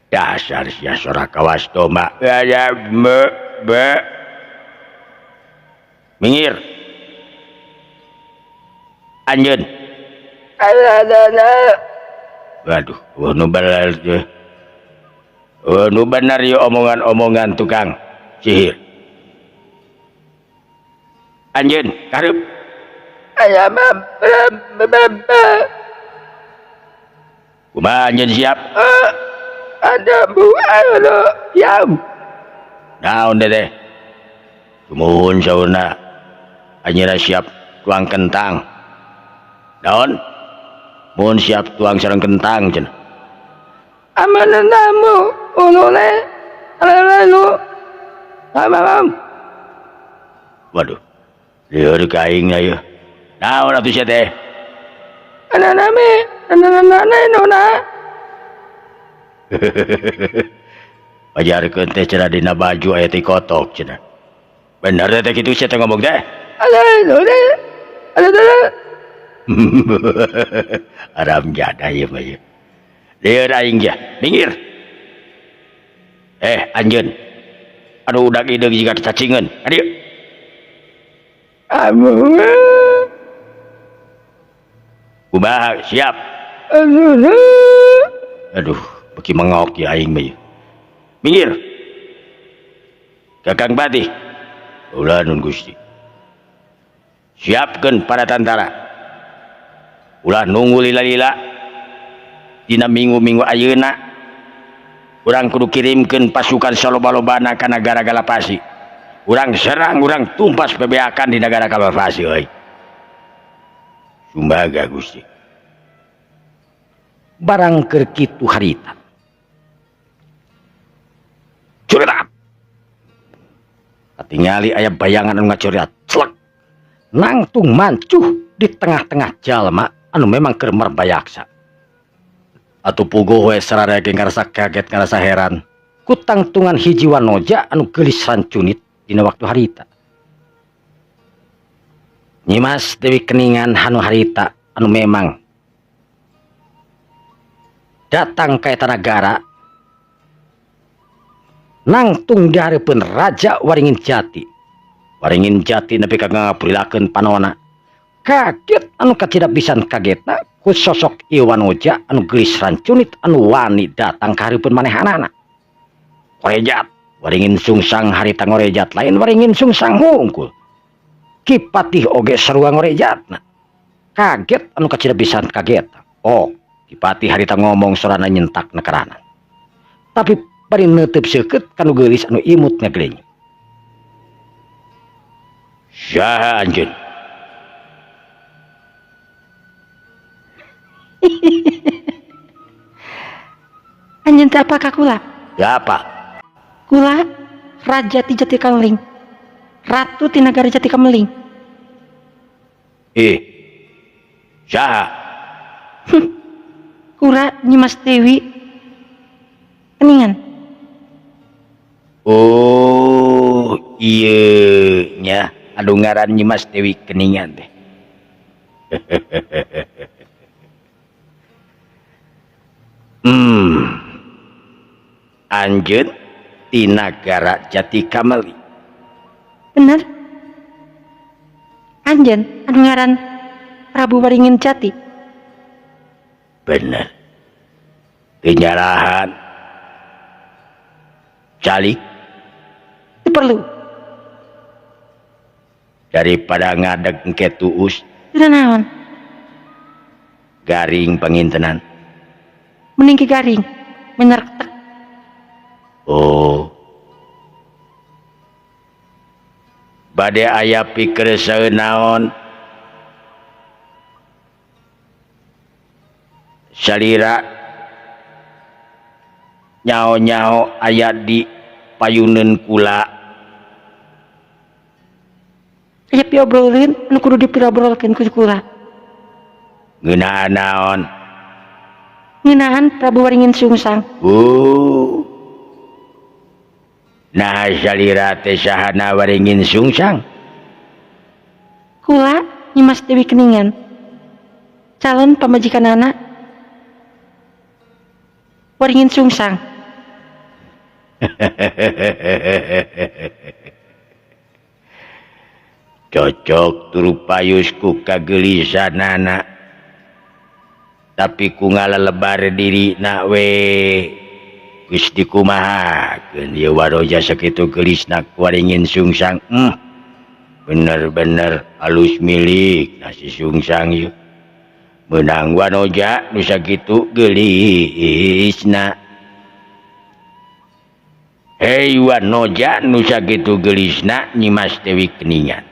Dasar sia sora kawas domba. Ya me be. Minggir. Anjeun. Waduh, nu bener teh. Nu bener ieu omongan-omongan tukang sihir. Anjeun, kareup. Aya kumaha anjeun siap? Ada bu anu yam. Naon teh? Sumuhun saurna. Anjeunna siap tuang kentang. Naon? Mun siap tuang sareng kentang cenah. Amananamu ulule lalu. Amam. Waduh. Lieur ka aing ieu. Naon atuh sia teh? Ananame, ananana nona. Pajarkeun teh cenah dina baju aya ti kotok cenah. Bener teh kitu sia teh ngomong teh? Aram jada ieu mah ieu. Lieur aing ja, minggir. Anjeun. Anu udak ideung jiga cacingeun. Ka dieu. Kumaha siap? Aduh, beki mengok ya aing mah. Minggir. Kakang Patih. Ulah nun Gusti. Siapkeun para tantara. Ulah nunggu lila-lila. Dina minggu-minggu ayeuna urang kudu kirimkeun pasukan saloba-lobana ka nagara Galapasi. Urang serang, urang tumpas bebeakan di nagara Galapasi euy. Sumbaga Gusti. Barang keur kitu harita. Curirat. Katingali aya bayangan anu ngacuriat. Celek. Nangtung mancuh di tengah-tengah jalma anu memang keur merbayaksa. Atuh puguh we sararea ge ngarasa kaget ngarasa heran. Ku tangtungan hiji wanoja anu geulis rancunit dina waktu harita. Nyimas Dewi Keningan anu harita anu memang datang ka eta nagara nangtung di hareupeun Raja Waringin Jati. Waringin Jati nepi ka ngapurilakeun panona. Kaget anu kacida pisan kagetna ku sosok ieu wanoja anu geulis rancunit anu wani datang ka hareupeun manehanana. Korejat Waringin Sungsang harita ngorejat lain Waringin Sungsang hungkul. Ki Patih oge sarua ngorejatna. Kaget anu kacida pisan kaget. Oh, Ki Patih harita ngomong sorana nyentak nekerana. Tapi bari neuteup seukeut kanu geulis anu imut ngagelenyu. Saha anjeun? Anjeun teh apa ka kula? Ya apa? Kula Raja ti Jati Kameling. Ratu ti nagara Jati Kameling. Ih. Saha? Kula Nyimas Dewi Keningan. Oh, iya nya. Aduh ngaran Nyimas Dewi Keningan teh. Anjeun ti nagara Jati Kameling. Bener. Anjeun anu ngaran Prabu Waringin Jati. Bener. Teu nyarahan. Calik. Teu perlu. Daripada ngadeg engke tuus. Teu naon? Garing pangintenan. Mending ki garing, menyertek. Oh. Bade aya pikeresaeun naon? Salira nyao-nyao aya di payuneun kula. Aya piobrolin anu kudu dipiobrolkeun ku kula. Ngeunaan naon? Ngeunaan Prabu Waringin Sungsang. Oh. Nah salira teh sahana Waringin Sungsang? Kula Nyimas Dewi Keningan. Calon pamajikanana Waringin Sungsang. Cocok turu payus ku kagelisanana. Tapi ku ngalelebar diri na we geus dikumahakeun ieu waroja sakitu geulisna ku Waringin Sungsang. Bener-bener halus milik nasi Sungsang ieu. Meunang wanoja nu sakitu geulisna. Hei wanoja nu sakitu geulisna Nyimas Dewi Keningan.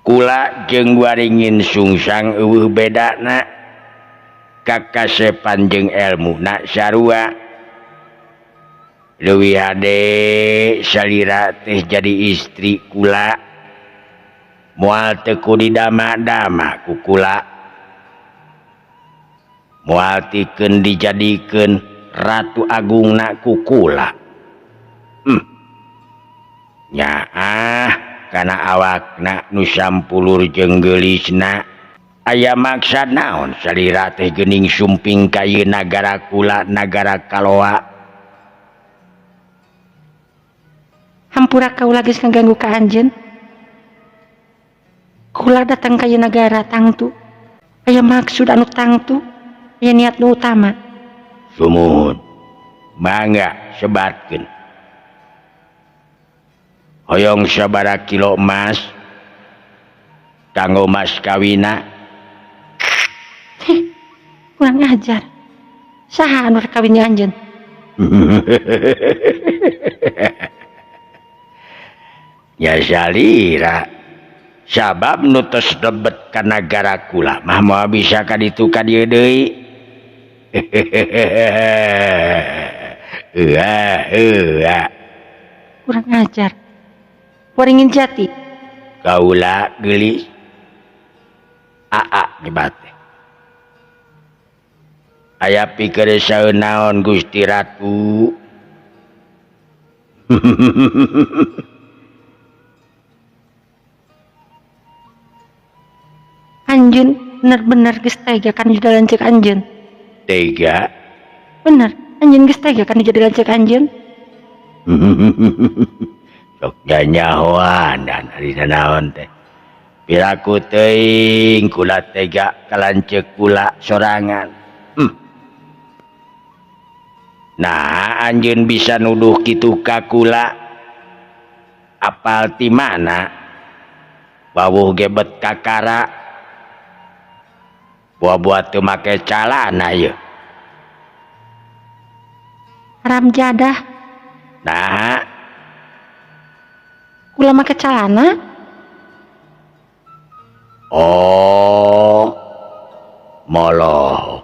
Kula jeung Waringin Sungsang eueuh bedana. Kakasepan jeung elmu na sarua. Leuwih hade salira teh jadi istri kula. Moal teu kudu didama-dama ku kula. Moal tikeun dijadikeun ratu agungna ku kula. Nyaah kana awakna nu sampulur jeung geulisna. Aya maksad naon salira teh geuning sumping ka ieu nagara kula nagara kaloa. Hampura kaula geus ngaganggu ka anjeun. Kula datang ka ieu nagara tangtu. Aya maksud anu tangtu, aya niat nu utama. Sumuhun. Mangga sebatkeun. Hoyong sabaraha kilo emas kanggo mas kawina. Heh, kurang ajar. Saha anu rek kawin jeung anjeun? Ya salira. Sabab nu tos lebet ka nagara kula mah moal bisa ka ditu ka dieu deui. Kurang ajar. Waringin Jati. Kaula geulis. Aa nyebat teh. Aya pikeresaeun naon Gusti Ratu. Anjeun bener-bener geus tega kan jadi lanceuk anjeun. Tega? Bener, anjeun geus tega kan jadi lanceuk anjeun. Sok nyanyahoan dan ari naon teh. Piraku teuing kula tega ka lanceuk kula sorangan. Nah, anjeun bisa nuduh kitu ka kula. Apal ti mana? Wawuh gebet kakara. Buah-buah teu make calana ieu. Haram jadah. Nah, kula make calana? Oh, moloh.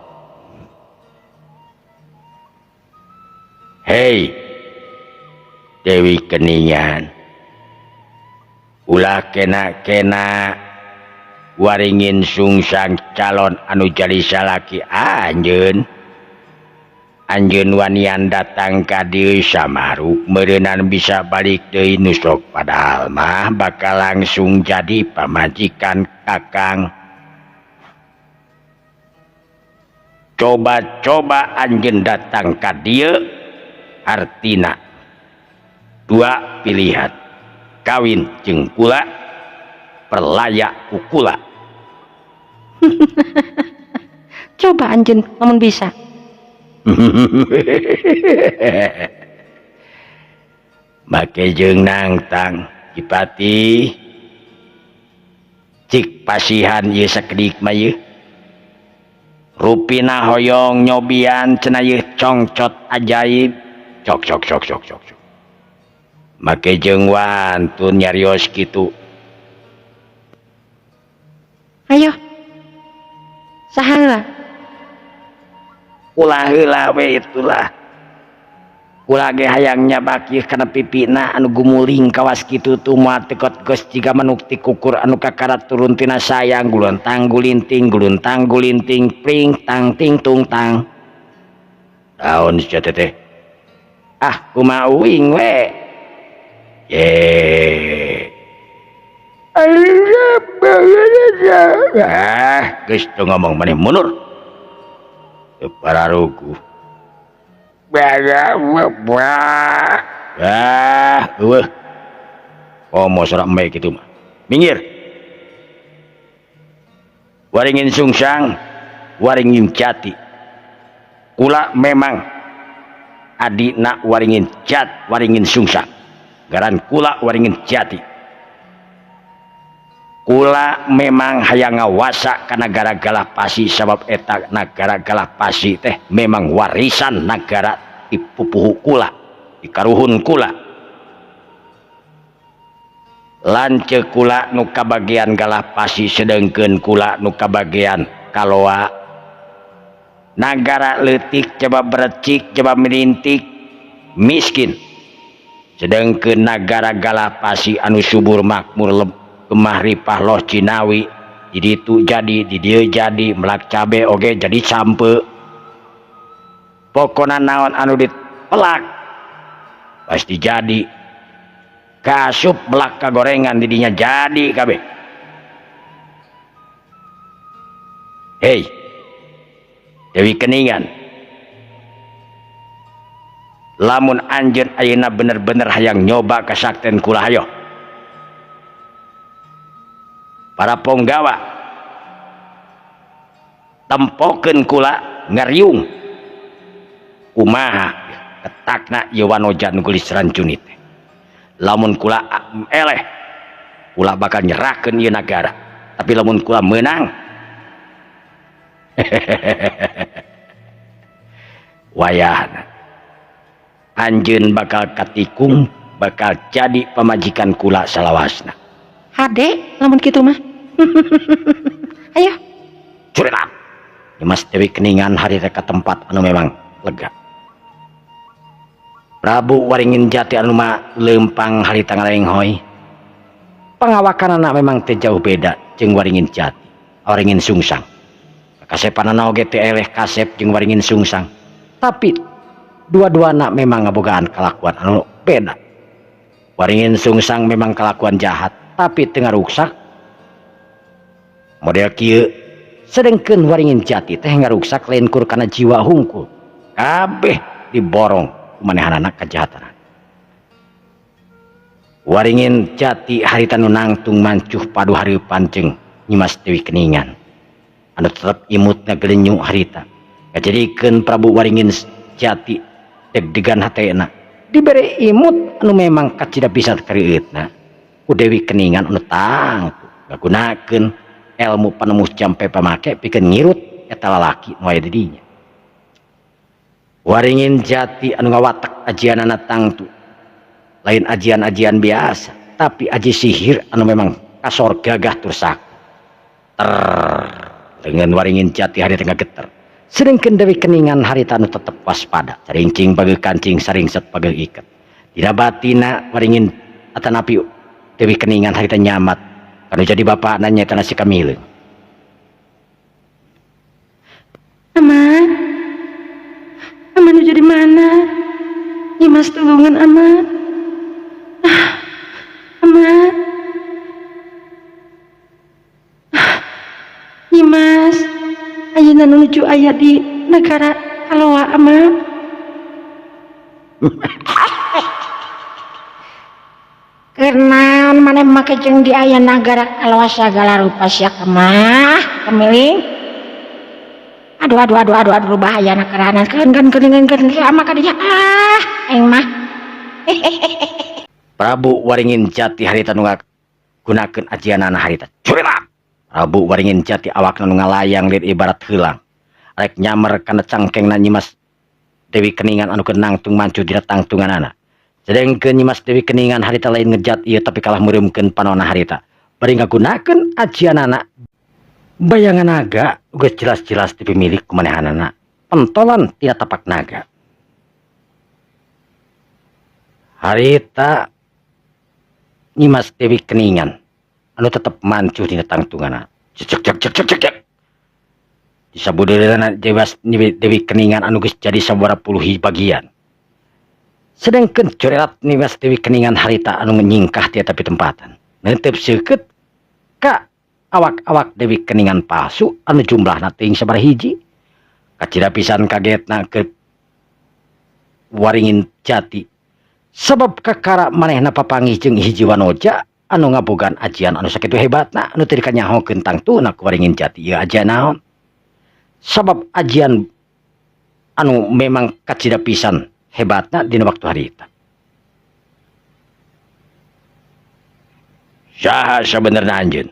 Hei, Dewi Keningan, ulah kena-kena Waringin Sungsang calon anu jadi salaki anjeun. Anjeun wanian datang ka dieu samaruk meureunan bisa balik deui nu sok padahal mah bakal langsung jadi pamajikan kakang. Coba-coba anjeun datang ka dieu artina dua pilihan, kawin jeung kula, perlaya ku kula. Coba anjeun lamun bisa. Make jeung nangtang Kipati cik pasihan ieu sakedik mah ieu. Rupina hoyong nyobian cenah ieu congcot ajaib. Cok cok cok cok cok cok. Make jeung wantun nyarios kitu. Ayo. Saha heula? Ulah heula we itulah. Ulah ge hayang nyabak ieu kana pipina anu gumuling kawas kitu tuh moal tekot geus jiga manuk ti kukur anu kakarat turun tina sayang guluntang gulinting guluntang gulinting pring tang ting tung tang. Naon sia teh teh? Ah kumaha uing we. Ye. Ah, geus teu ngomong maneh mundur. Pararugu. Ah, eueuh. Komo sorak embe kitu mah. Minggir. Waringin Sungsang, Waringin Jati. Kula memang adina Waringin Jat, Waringin Sungsang. Garan kula Waringin Jati. Kula memang hayang ngawasa ka nagara Galah Pasi sabab eta nagara Galah Pasi teh memang warisan nagara ti pupuhu kula, di karuhun kula. Lanceuk kula nu kabagian Galah Pasi sedengkeun kula nu kabagian Kaloa. Nagara leutik coba berecik coba milintik miskin. Sedengkeun nagara Galah Pasi anu subur makmur gemah ripah loh Cinawi di ditu jadi di dieu jadi melak cabe oge jadi sampe. Pokona naon anu dipelak pasti jadi. Kasup melak kagorengan didinya jadi kabeh. Hei Dewi Keningan, lamun anjeun ayeuna bener-bener hayang nyoba kasakten kula hayo. Para ponggawa tempokeun kula ngariung kumaha ketakna ieu wanoja nu geulis rancuni teh. Lamun kula eleh kula bakal nyerahkeun ieu nagara, tapi lamun kula meunang wayahna anjeun bakal katikung, bakal jadi pamajikan kula salawasna. Hade lamun kitu mah. Ayo. Curelat. Nyimas Dewi Keningan harita ka tempat anu memang lega. Prabu Waringin Jati anu mah leumpang harita ngalenghoy. Pangawakanana memang teu jauh beda jeung Waringin Jati, Waringin Sungsang. Kasepanana oge teu eleh kasep jeung Waringin Sungsang. Tapi dua-duana memang ngabogaan kalakuan anu beda. Waringin Sungsang memang kalakuan jahat, tapi teu ngaruksak model kieu. Sedengkeun Waringin Jati teh ngaruksak lain kur kana jiwa hungkul. Kabeh diborong ku manehanana kajahatan. Waringin Jati harita nu nangtung mancuh padu hareupan jeung Nyimas Dewi Keningan. Anu tetep imut ngagelenyu harita. Ngajadikeun Prabu Waringin Jati deg-degan hatena. Dibere imut anu memang kacida bisa kareueutna. Ku Dewi Keningan anu tangtu ngagunakeun ilmu panemu jampe pamake pikeun ngirut eta lalaki nu aya di dinya. Waringin Jati anu ngawatek ajianana tangtu. Lain ajian-ajian biasa, tapi aji sihir anu memang kasor gagah tur sakti. Ter dengan Waringin Jati harita ngageter. Sedengkeun Dewi Keningan harita anu tetep waspada. Carincing pageuh kancing, saringset pageuh iket. Dina batina Waringin atanapi Dewi Keningan harita nyamat kanu jadi bapakna nyaeta si Kamileung. Ama, ama nuju di mana? Nyimas tulungan ama. Ah, ama. Ah, Nyimas, ayeuna nuju aya di negara Kaloa ama. Kenaon maneh make jeung di aya nagara Kaloa sagala rupa sia kemah kemiling. Aduh aduh aduh aduh aduh bahaya na keranan keun keun keun keun keun ama ka dinya ah aing mah. Prabu Waringin Jati harita nu ngagunakeun ajianana harita. Curilat. Prabu Waringin Jati awakna nu ngalayang lir ibarat heulang. Rek nyamer kana cangkengna Nyimas Dewi Keningan anu keur nangtung mancu dina tangtunganana. Sedengkeun Nyimas Dewi Keningan harita lain ngejat ieu tapi kalah meureumkeun panona harita. Bari ngagunakeun ajianana bayangan naga geus jelas-jelas dipimilik ku manehanana. Pentolan tina tapak naga. Harita Nyimas Dewi Keningan anu tetep mancuh dina tangtunganana. Cek cek cek cek cek cek. Disabudeulana Nyimas Dewi Keningan anu geus jadi sabaraha puluh bagian. Sedengkeun corelat Nyimas Dewi Keningan harita anu nyingkah ti eta pitempatan. Neuteup seukeut ka awak-awak Dewi Keningan palsu anu jumlahna teuing sabaraha hiji. Kacida pisan kagetna ke Waringin Jati. Sebab kakara manehna papanggih jeung hiji wanoja anu ngabogaan ajian anu sakitu hebatna anu teu dikanyahokeun tangtuna ku Waringin Jati ieu ajian naon. Sabab ajian anu memang kacida pisan hebatna dina waktu harita. Saha sabenerna anjeun?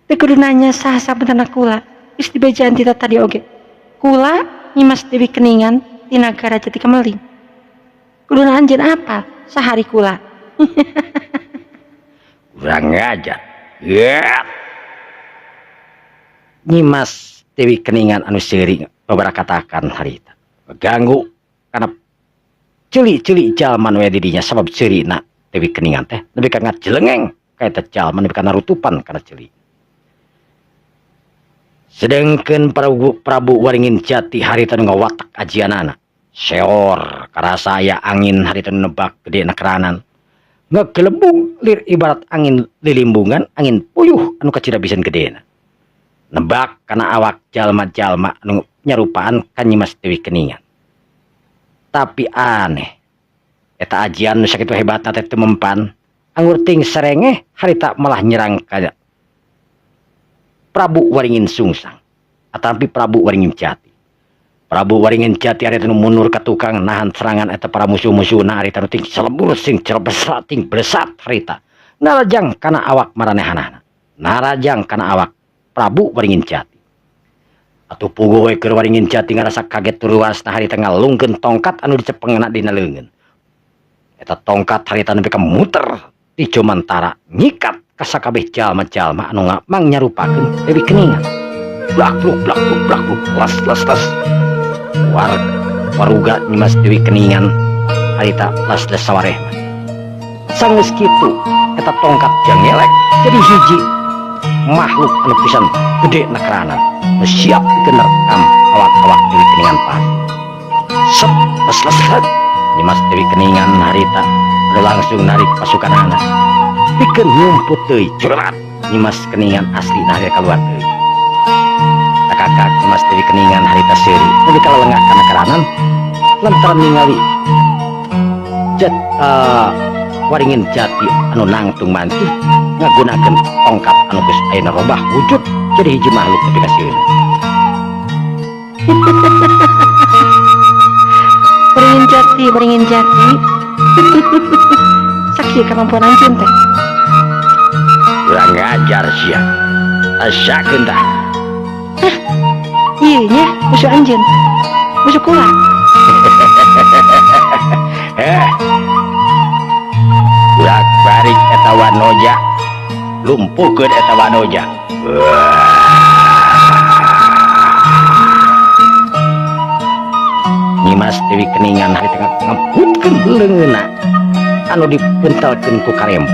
Teu kudu nanya saha sabenerna kula. Geus dibejaan ti tadi oge. Kula Nyimas Dewi Keningan ti nagara Jati Kameling. Kuduna anjeun apal sahari kula. Kurang ngajar. Yep. Nyimas Dewi Keningan anu seuri babarakatakan harita. Ganggu kana ceuli-ceuli jalma nu aya di dinya sabab seurina Dewi Keningan teh nepi ka ngajelengeng ka eta jalma nepi ka narutupan kana ceuli. Sedengkeun Prabu Waringin Jati harita nu ngawatek ajianana. Seor karasa aya angin harita nu nebak gede na keranan. Ngegelembung lir ibarat angin lilimbungan, angin puyuh anu kacida pisan gedena. Nebak kana awak jalma-jalma anu nyarupaan ka Nyimas Dewi Keningan. Tapi aneh, eta ajian nu sakitu hebatna teh teu mempan. Anggur ting serengeh harita malah nyerang ka Prabu Waringin Sungsang atapi Prabu Waringin Jati. Prabu Waringin Jati harita nu mundur ka tukang nahan serangan eta para musuh-musuhna harita nu ting selebur sing cerbesat ting blesat harita. Narajang kana awak maranehanana. Narajang kana awak Prabu Waringin Jati. Atuh puguh we keur Waringin Jati ngarasa kaget turuasna harita ngalungkeun tongkat anu dicepengna dina leungeun. Eta tongkat harita nepi ka muter ti Jomantara nyikat Ka sakabeh jalma-jalma anu mangyarupakeun Dewi Keningan. Blak bluk blak bluk blak bluk las las las. War waruga Nyimas Dewi Keningan harita las las sawarehna. Sanggeus kitu eta tongkat jangelek jadi hiji makhluk anu pisan gede nakeranan nu siap pikeun nerekam awak-awak Dewi Keningan pas. Sep las las las. Nyimas Dewi Keningan harita anu langsung narik pasukanana pikeun nyumput deui curhat Nyimas Keningan asli nah keluar deui. Kakak Nyimas Dewi Keningan harita seuri nepi ka lelengah kana keranan lantaran ningali jat waringin jati anu nangtung mantuh ngagunakeun tongkat anu geus ayeuna robah wujud jadi hiji makhluk nepi ka sieun. Waringin jati, waringin jati. Sakieu kamampuan anjeun teh. Urang ngajar sia. Asakeun tah. Hah? Ieu nya musuh anjeun. Musuh kula. Urak balik eta wanoja. Lumpuhkeun eta wanoja. Nyimas Dewi Keningan hari tengah ngemputkeun leungeunna anu dipentalkeun ku karem.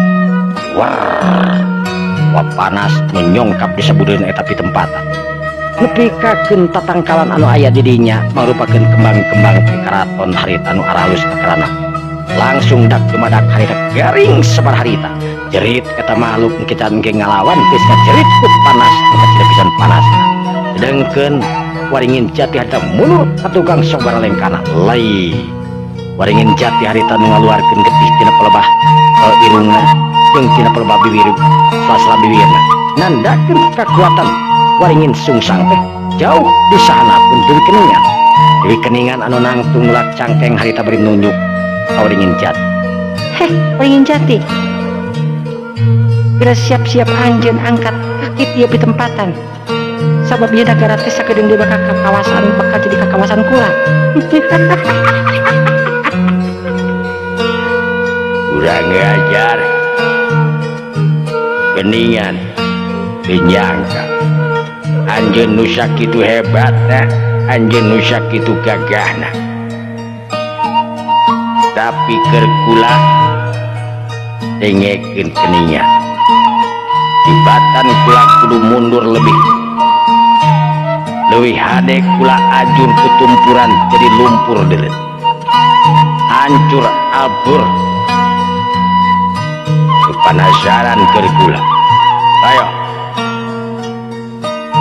Wah, wah panas menyongkap di sabudeun eta pitempatan. Nepi kakeun tatangkalan anu aya di dinya mangrupakeun kembang-kembang ti karaton harita anu aralus kakarana. Langsung dak dumadak harita garing sabar harita. Jerit eta makhluk kita engke ngalawan geus ngajerit ku panas nu kacida pisan panas. Sedengkeun waringin jati harita mundur ka tukang sok baralengkana. Lai. Waringin jati harita nu ngaluarkeun getih tina pelebah irungna jeung tina pelebah bibir sela-sela bibirna. Nandakeun kakuatan waringin sungsang teh jauh di sahanapun Dewi Keningan. Dewi Keningan anu nangtung lak cangkeng harita bari nunjuk ka waringin jati. Heh, waringin jati. Geura siap-siap anjeun angkat kaki tieu pitempatan. Sabab ieu nagara teh sakedeung deui bakal kakawasan, bakal jadi kakawasan kula. Urang ngajar. Keningan dinyangka anjeun nu sakitu hebatna, anjeun nu sakitu gagahna. Tapi keur kula dengekeun Keningan. Tibatan kula kudu mundur lebih. Leuwih hade kula ajur kutumpuran jadi lumpur deuleut. Hancur abur. Panasaran keur kula. Ayo.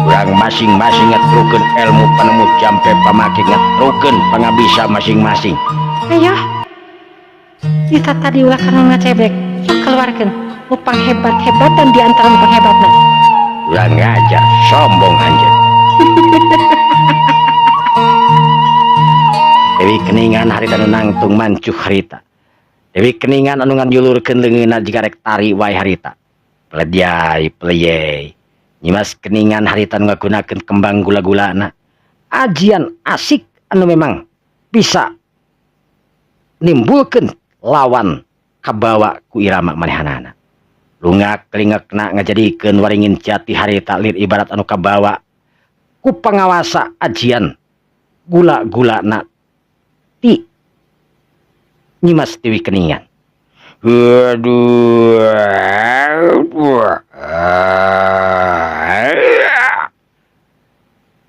Urang masing-masing ngetrukeun ilmu panemu jampe pamake ngetrukeun pangabisa masing-masing. Ayo. Kita tadi ulah kana ngacebek. Sok keluarkeun nu panghebat-hebatan di antara nu panghebatna. Urang ngajar sombong anjeun. Dewi Keningan harita nu nangtung mancuh harita. Dewi Keningan anu ngajulurkeun leungeunna jiga rek tari wae harita. Pelediai peleyei. Nyimas Keningan harita nu ngagunakeun kembang gula-gulana. Ajian asik anu memang bisa nimbulkeun lawan kabawa ku irama manehanana. Lungak lingekna ngajadikeun waringin jati harita lir ibarat anu kabawa ku pangawasa ajian gula-gulana ti Nyimas Dewi Keningan. Aduh.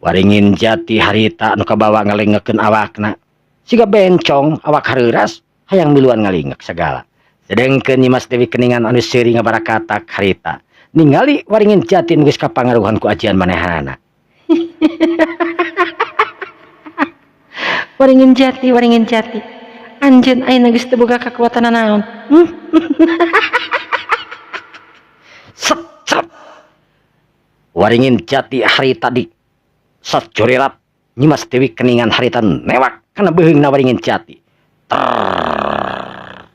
Waringin jati harita anu kabawa ngalengekeun awakna. Siga bencong awak hareuras hayang miluan ngalingek sagala. Sedengkeun Nyimas Dewi Keningan anu seuri ngabarakatak harita. Ningali waringin jati nu geus kapangaruhan ku ajian manehanana. Waringin jati, waringin jati. Anjeun ayeuna geus teu boga kakuatan naon. Sep, sep. Waringin jati harita di sajorirat Nyimas Dewi Keningan harita newak kana beuheungna waringin jati. Trrrr.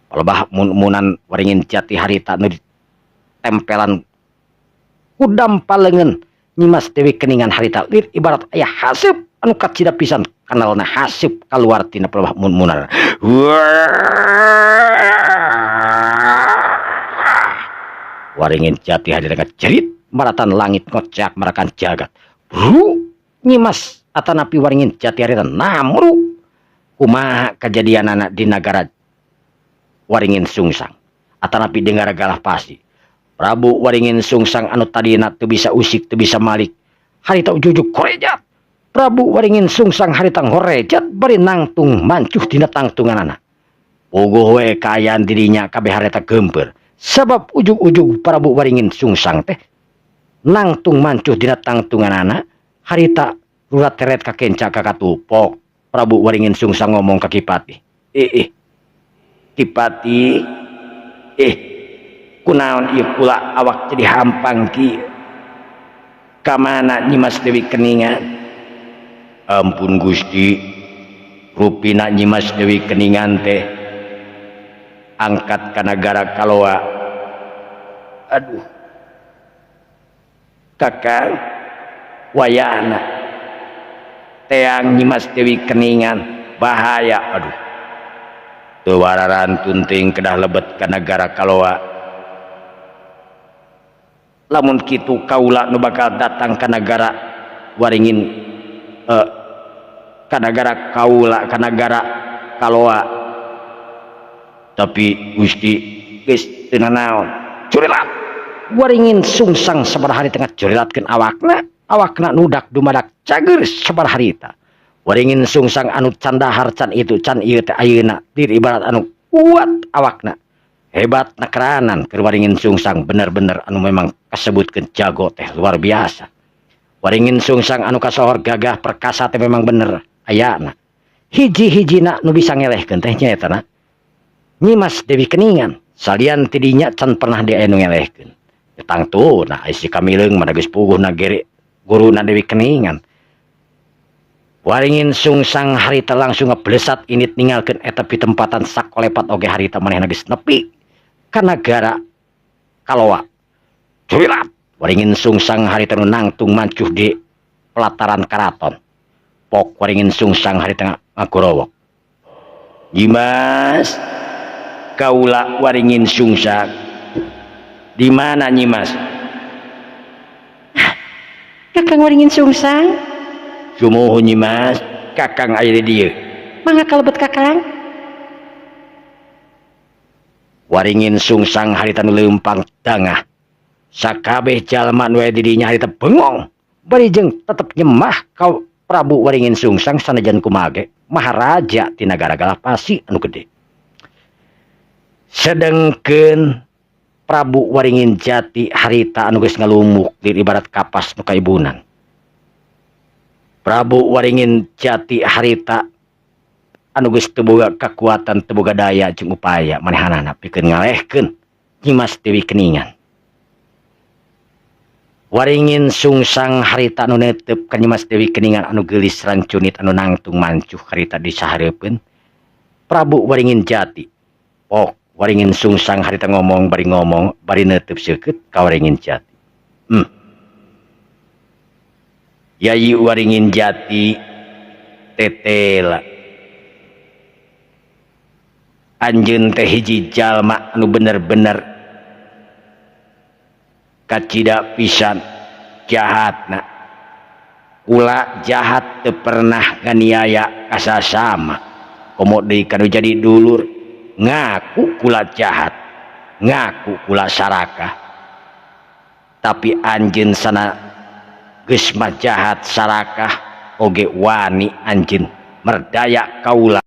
Palebah mun-munan waringin jati harita nu ditempelan kudam paleungeun Nyimas Dewi Keningan harita lir ibarat aya haseup anu kacida pisan kanalna haseup kaluar tina palebah mun-munan. Waringin Jati hadir jerit maratan langit ngocak marakan jagat. Bru Nyimas atanapi Waringin Jati harita namru. Kumaha kajadianana di nagara Waringin Sungsang atanapi di negara Galah Pasi. Prabu Waringin Sungsang anu tadina teu bisa usik, teu bisa malik, harita ujug-ujug korejat. Prabu Waringin Sungsang harita ngorejat bari nangtung mancuh dina tangtunganana. Puguh we kaayaan dirinya kabeh harita geumpeur, sabab ujug-ujug Prabu Waringin Sungsang teh nangtung mancuh dina tangtunganana harita rurat teret kakenca kakatupok. Prabu Waringin Sungsang ngomong ka Kipati, "Eh, eh, Kipati, eh, kunaon ieu kula awak jadi hampang kieu? Kamana Nyimas Dewi Keningan?" "Ampun Gusti, rupina Nyimas Dewi Keningan teh angkat ka nagara Kaloa." "Aduh, Kakang, wayahna teang Nyimas Dewi Keningan, bahaya. Aduh, teu wararantun teuing, kedah lebet ka nagara Kaloa. Lamun kitu kaula nu bakal datang ka nagara Waringin, eh, ka nagara kaula, ka nagara Kaloa. Tapi Gusti, geus teu nanaon." Curilat Waringin Sungsang sabaraha hari tengah curilatkeun awakna, awakna nudak dumadak cager. Sabaraha harita Waringin Sungsang anu can dahar, can itu, can ieu teh ayeuna diri ibarat anu kuat, awakna hebat nakeranan keur Waringin Sungsang bener-bener anu memang kasebutkeun jago teh luar biasa. Waringin Sungsang anu kasohor gagah perkasa teh memang bener ayana hiji-hijina nu bisa ngelehkeun teh nyaeta na Nyimas Dewi Keningan. Salian tidinya can pernah dia anu ngelehkeun. Tangtu nah si Kamileung mah geus puguh na gere guruna Dewi Keningan. Waringin Sungsang harita langsung ngeblesat init ninggalkeun eta pitempatan. Sakolepat oge harita manehna geus nepi ka nagara Kaloa. Curilat Waringin Sungsang harita nu nangtung mancuh di pelataran karaton. Pok Waringin Sungsang harita ngagorowok, "Nyimas, kaula Waringin Sungsang. Di mana Nyimas?" Kakang Waringin Sungsang. "Sumuhun, Nyimas, Kakang aya di dieu." Mangga kalebet, Kakang. Waringin Sungsang harita nu leumpang tengah. Sakabeh jalma nu aya di dinya harita bengong bari jeung tetep nyemah ka Prabu Waringin Sungsang, sanajan kumaha ge maharaja ti nagara Galapasi anu gede. Sedengkeun Prabu Waringin Jati harita anu geus ngalumuk di ibarat kapas nu kaibunan. Prabu Waringin Jati harita anu geus teu boga kakuatan, teu boga daya jeung upaya manehanana pikeun ngalehkeun Nyimas Dewi Keningan. Waringin Sungsang harita anu netep ka Nyimas Dewi Keningan anu geulis rancunit anu nangtung mancuh harita di sahareupeun Prabu Waringin Jati. Pok Waringin Sungsang harita ngomong, bari ngomong bari netep seukeut ka Waringin Jati. Yayi Waringin Jati, tetela anjeun teh hiji jalma anu bener-bener kacida pisan jahatna. Kula jahat teu pernah nganiaya ka sasama, komo deui kanu jadi dulur. Ngaku kula jahat, ngaku kula sarakah, tapi anjeun sana geus mah jahat sarakah oge wani anjeun merdaya kaula.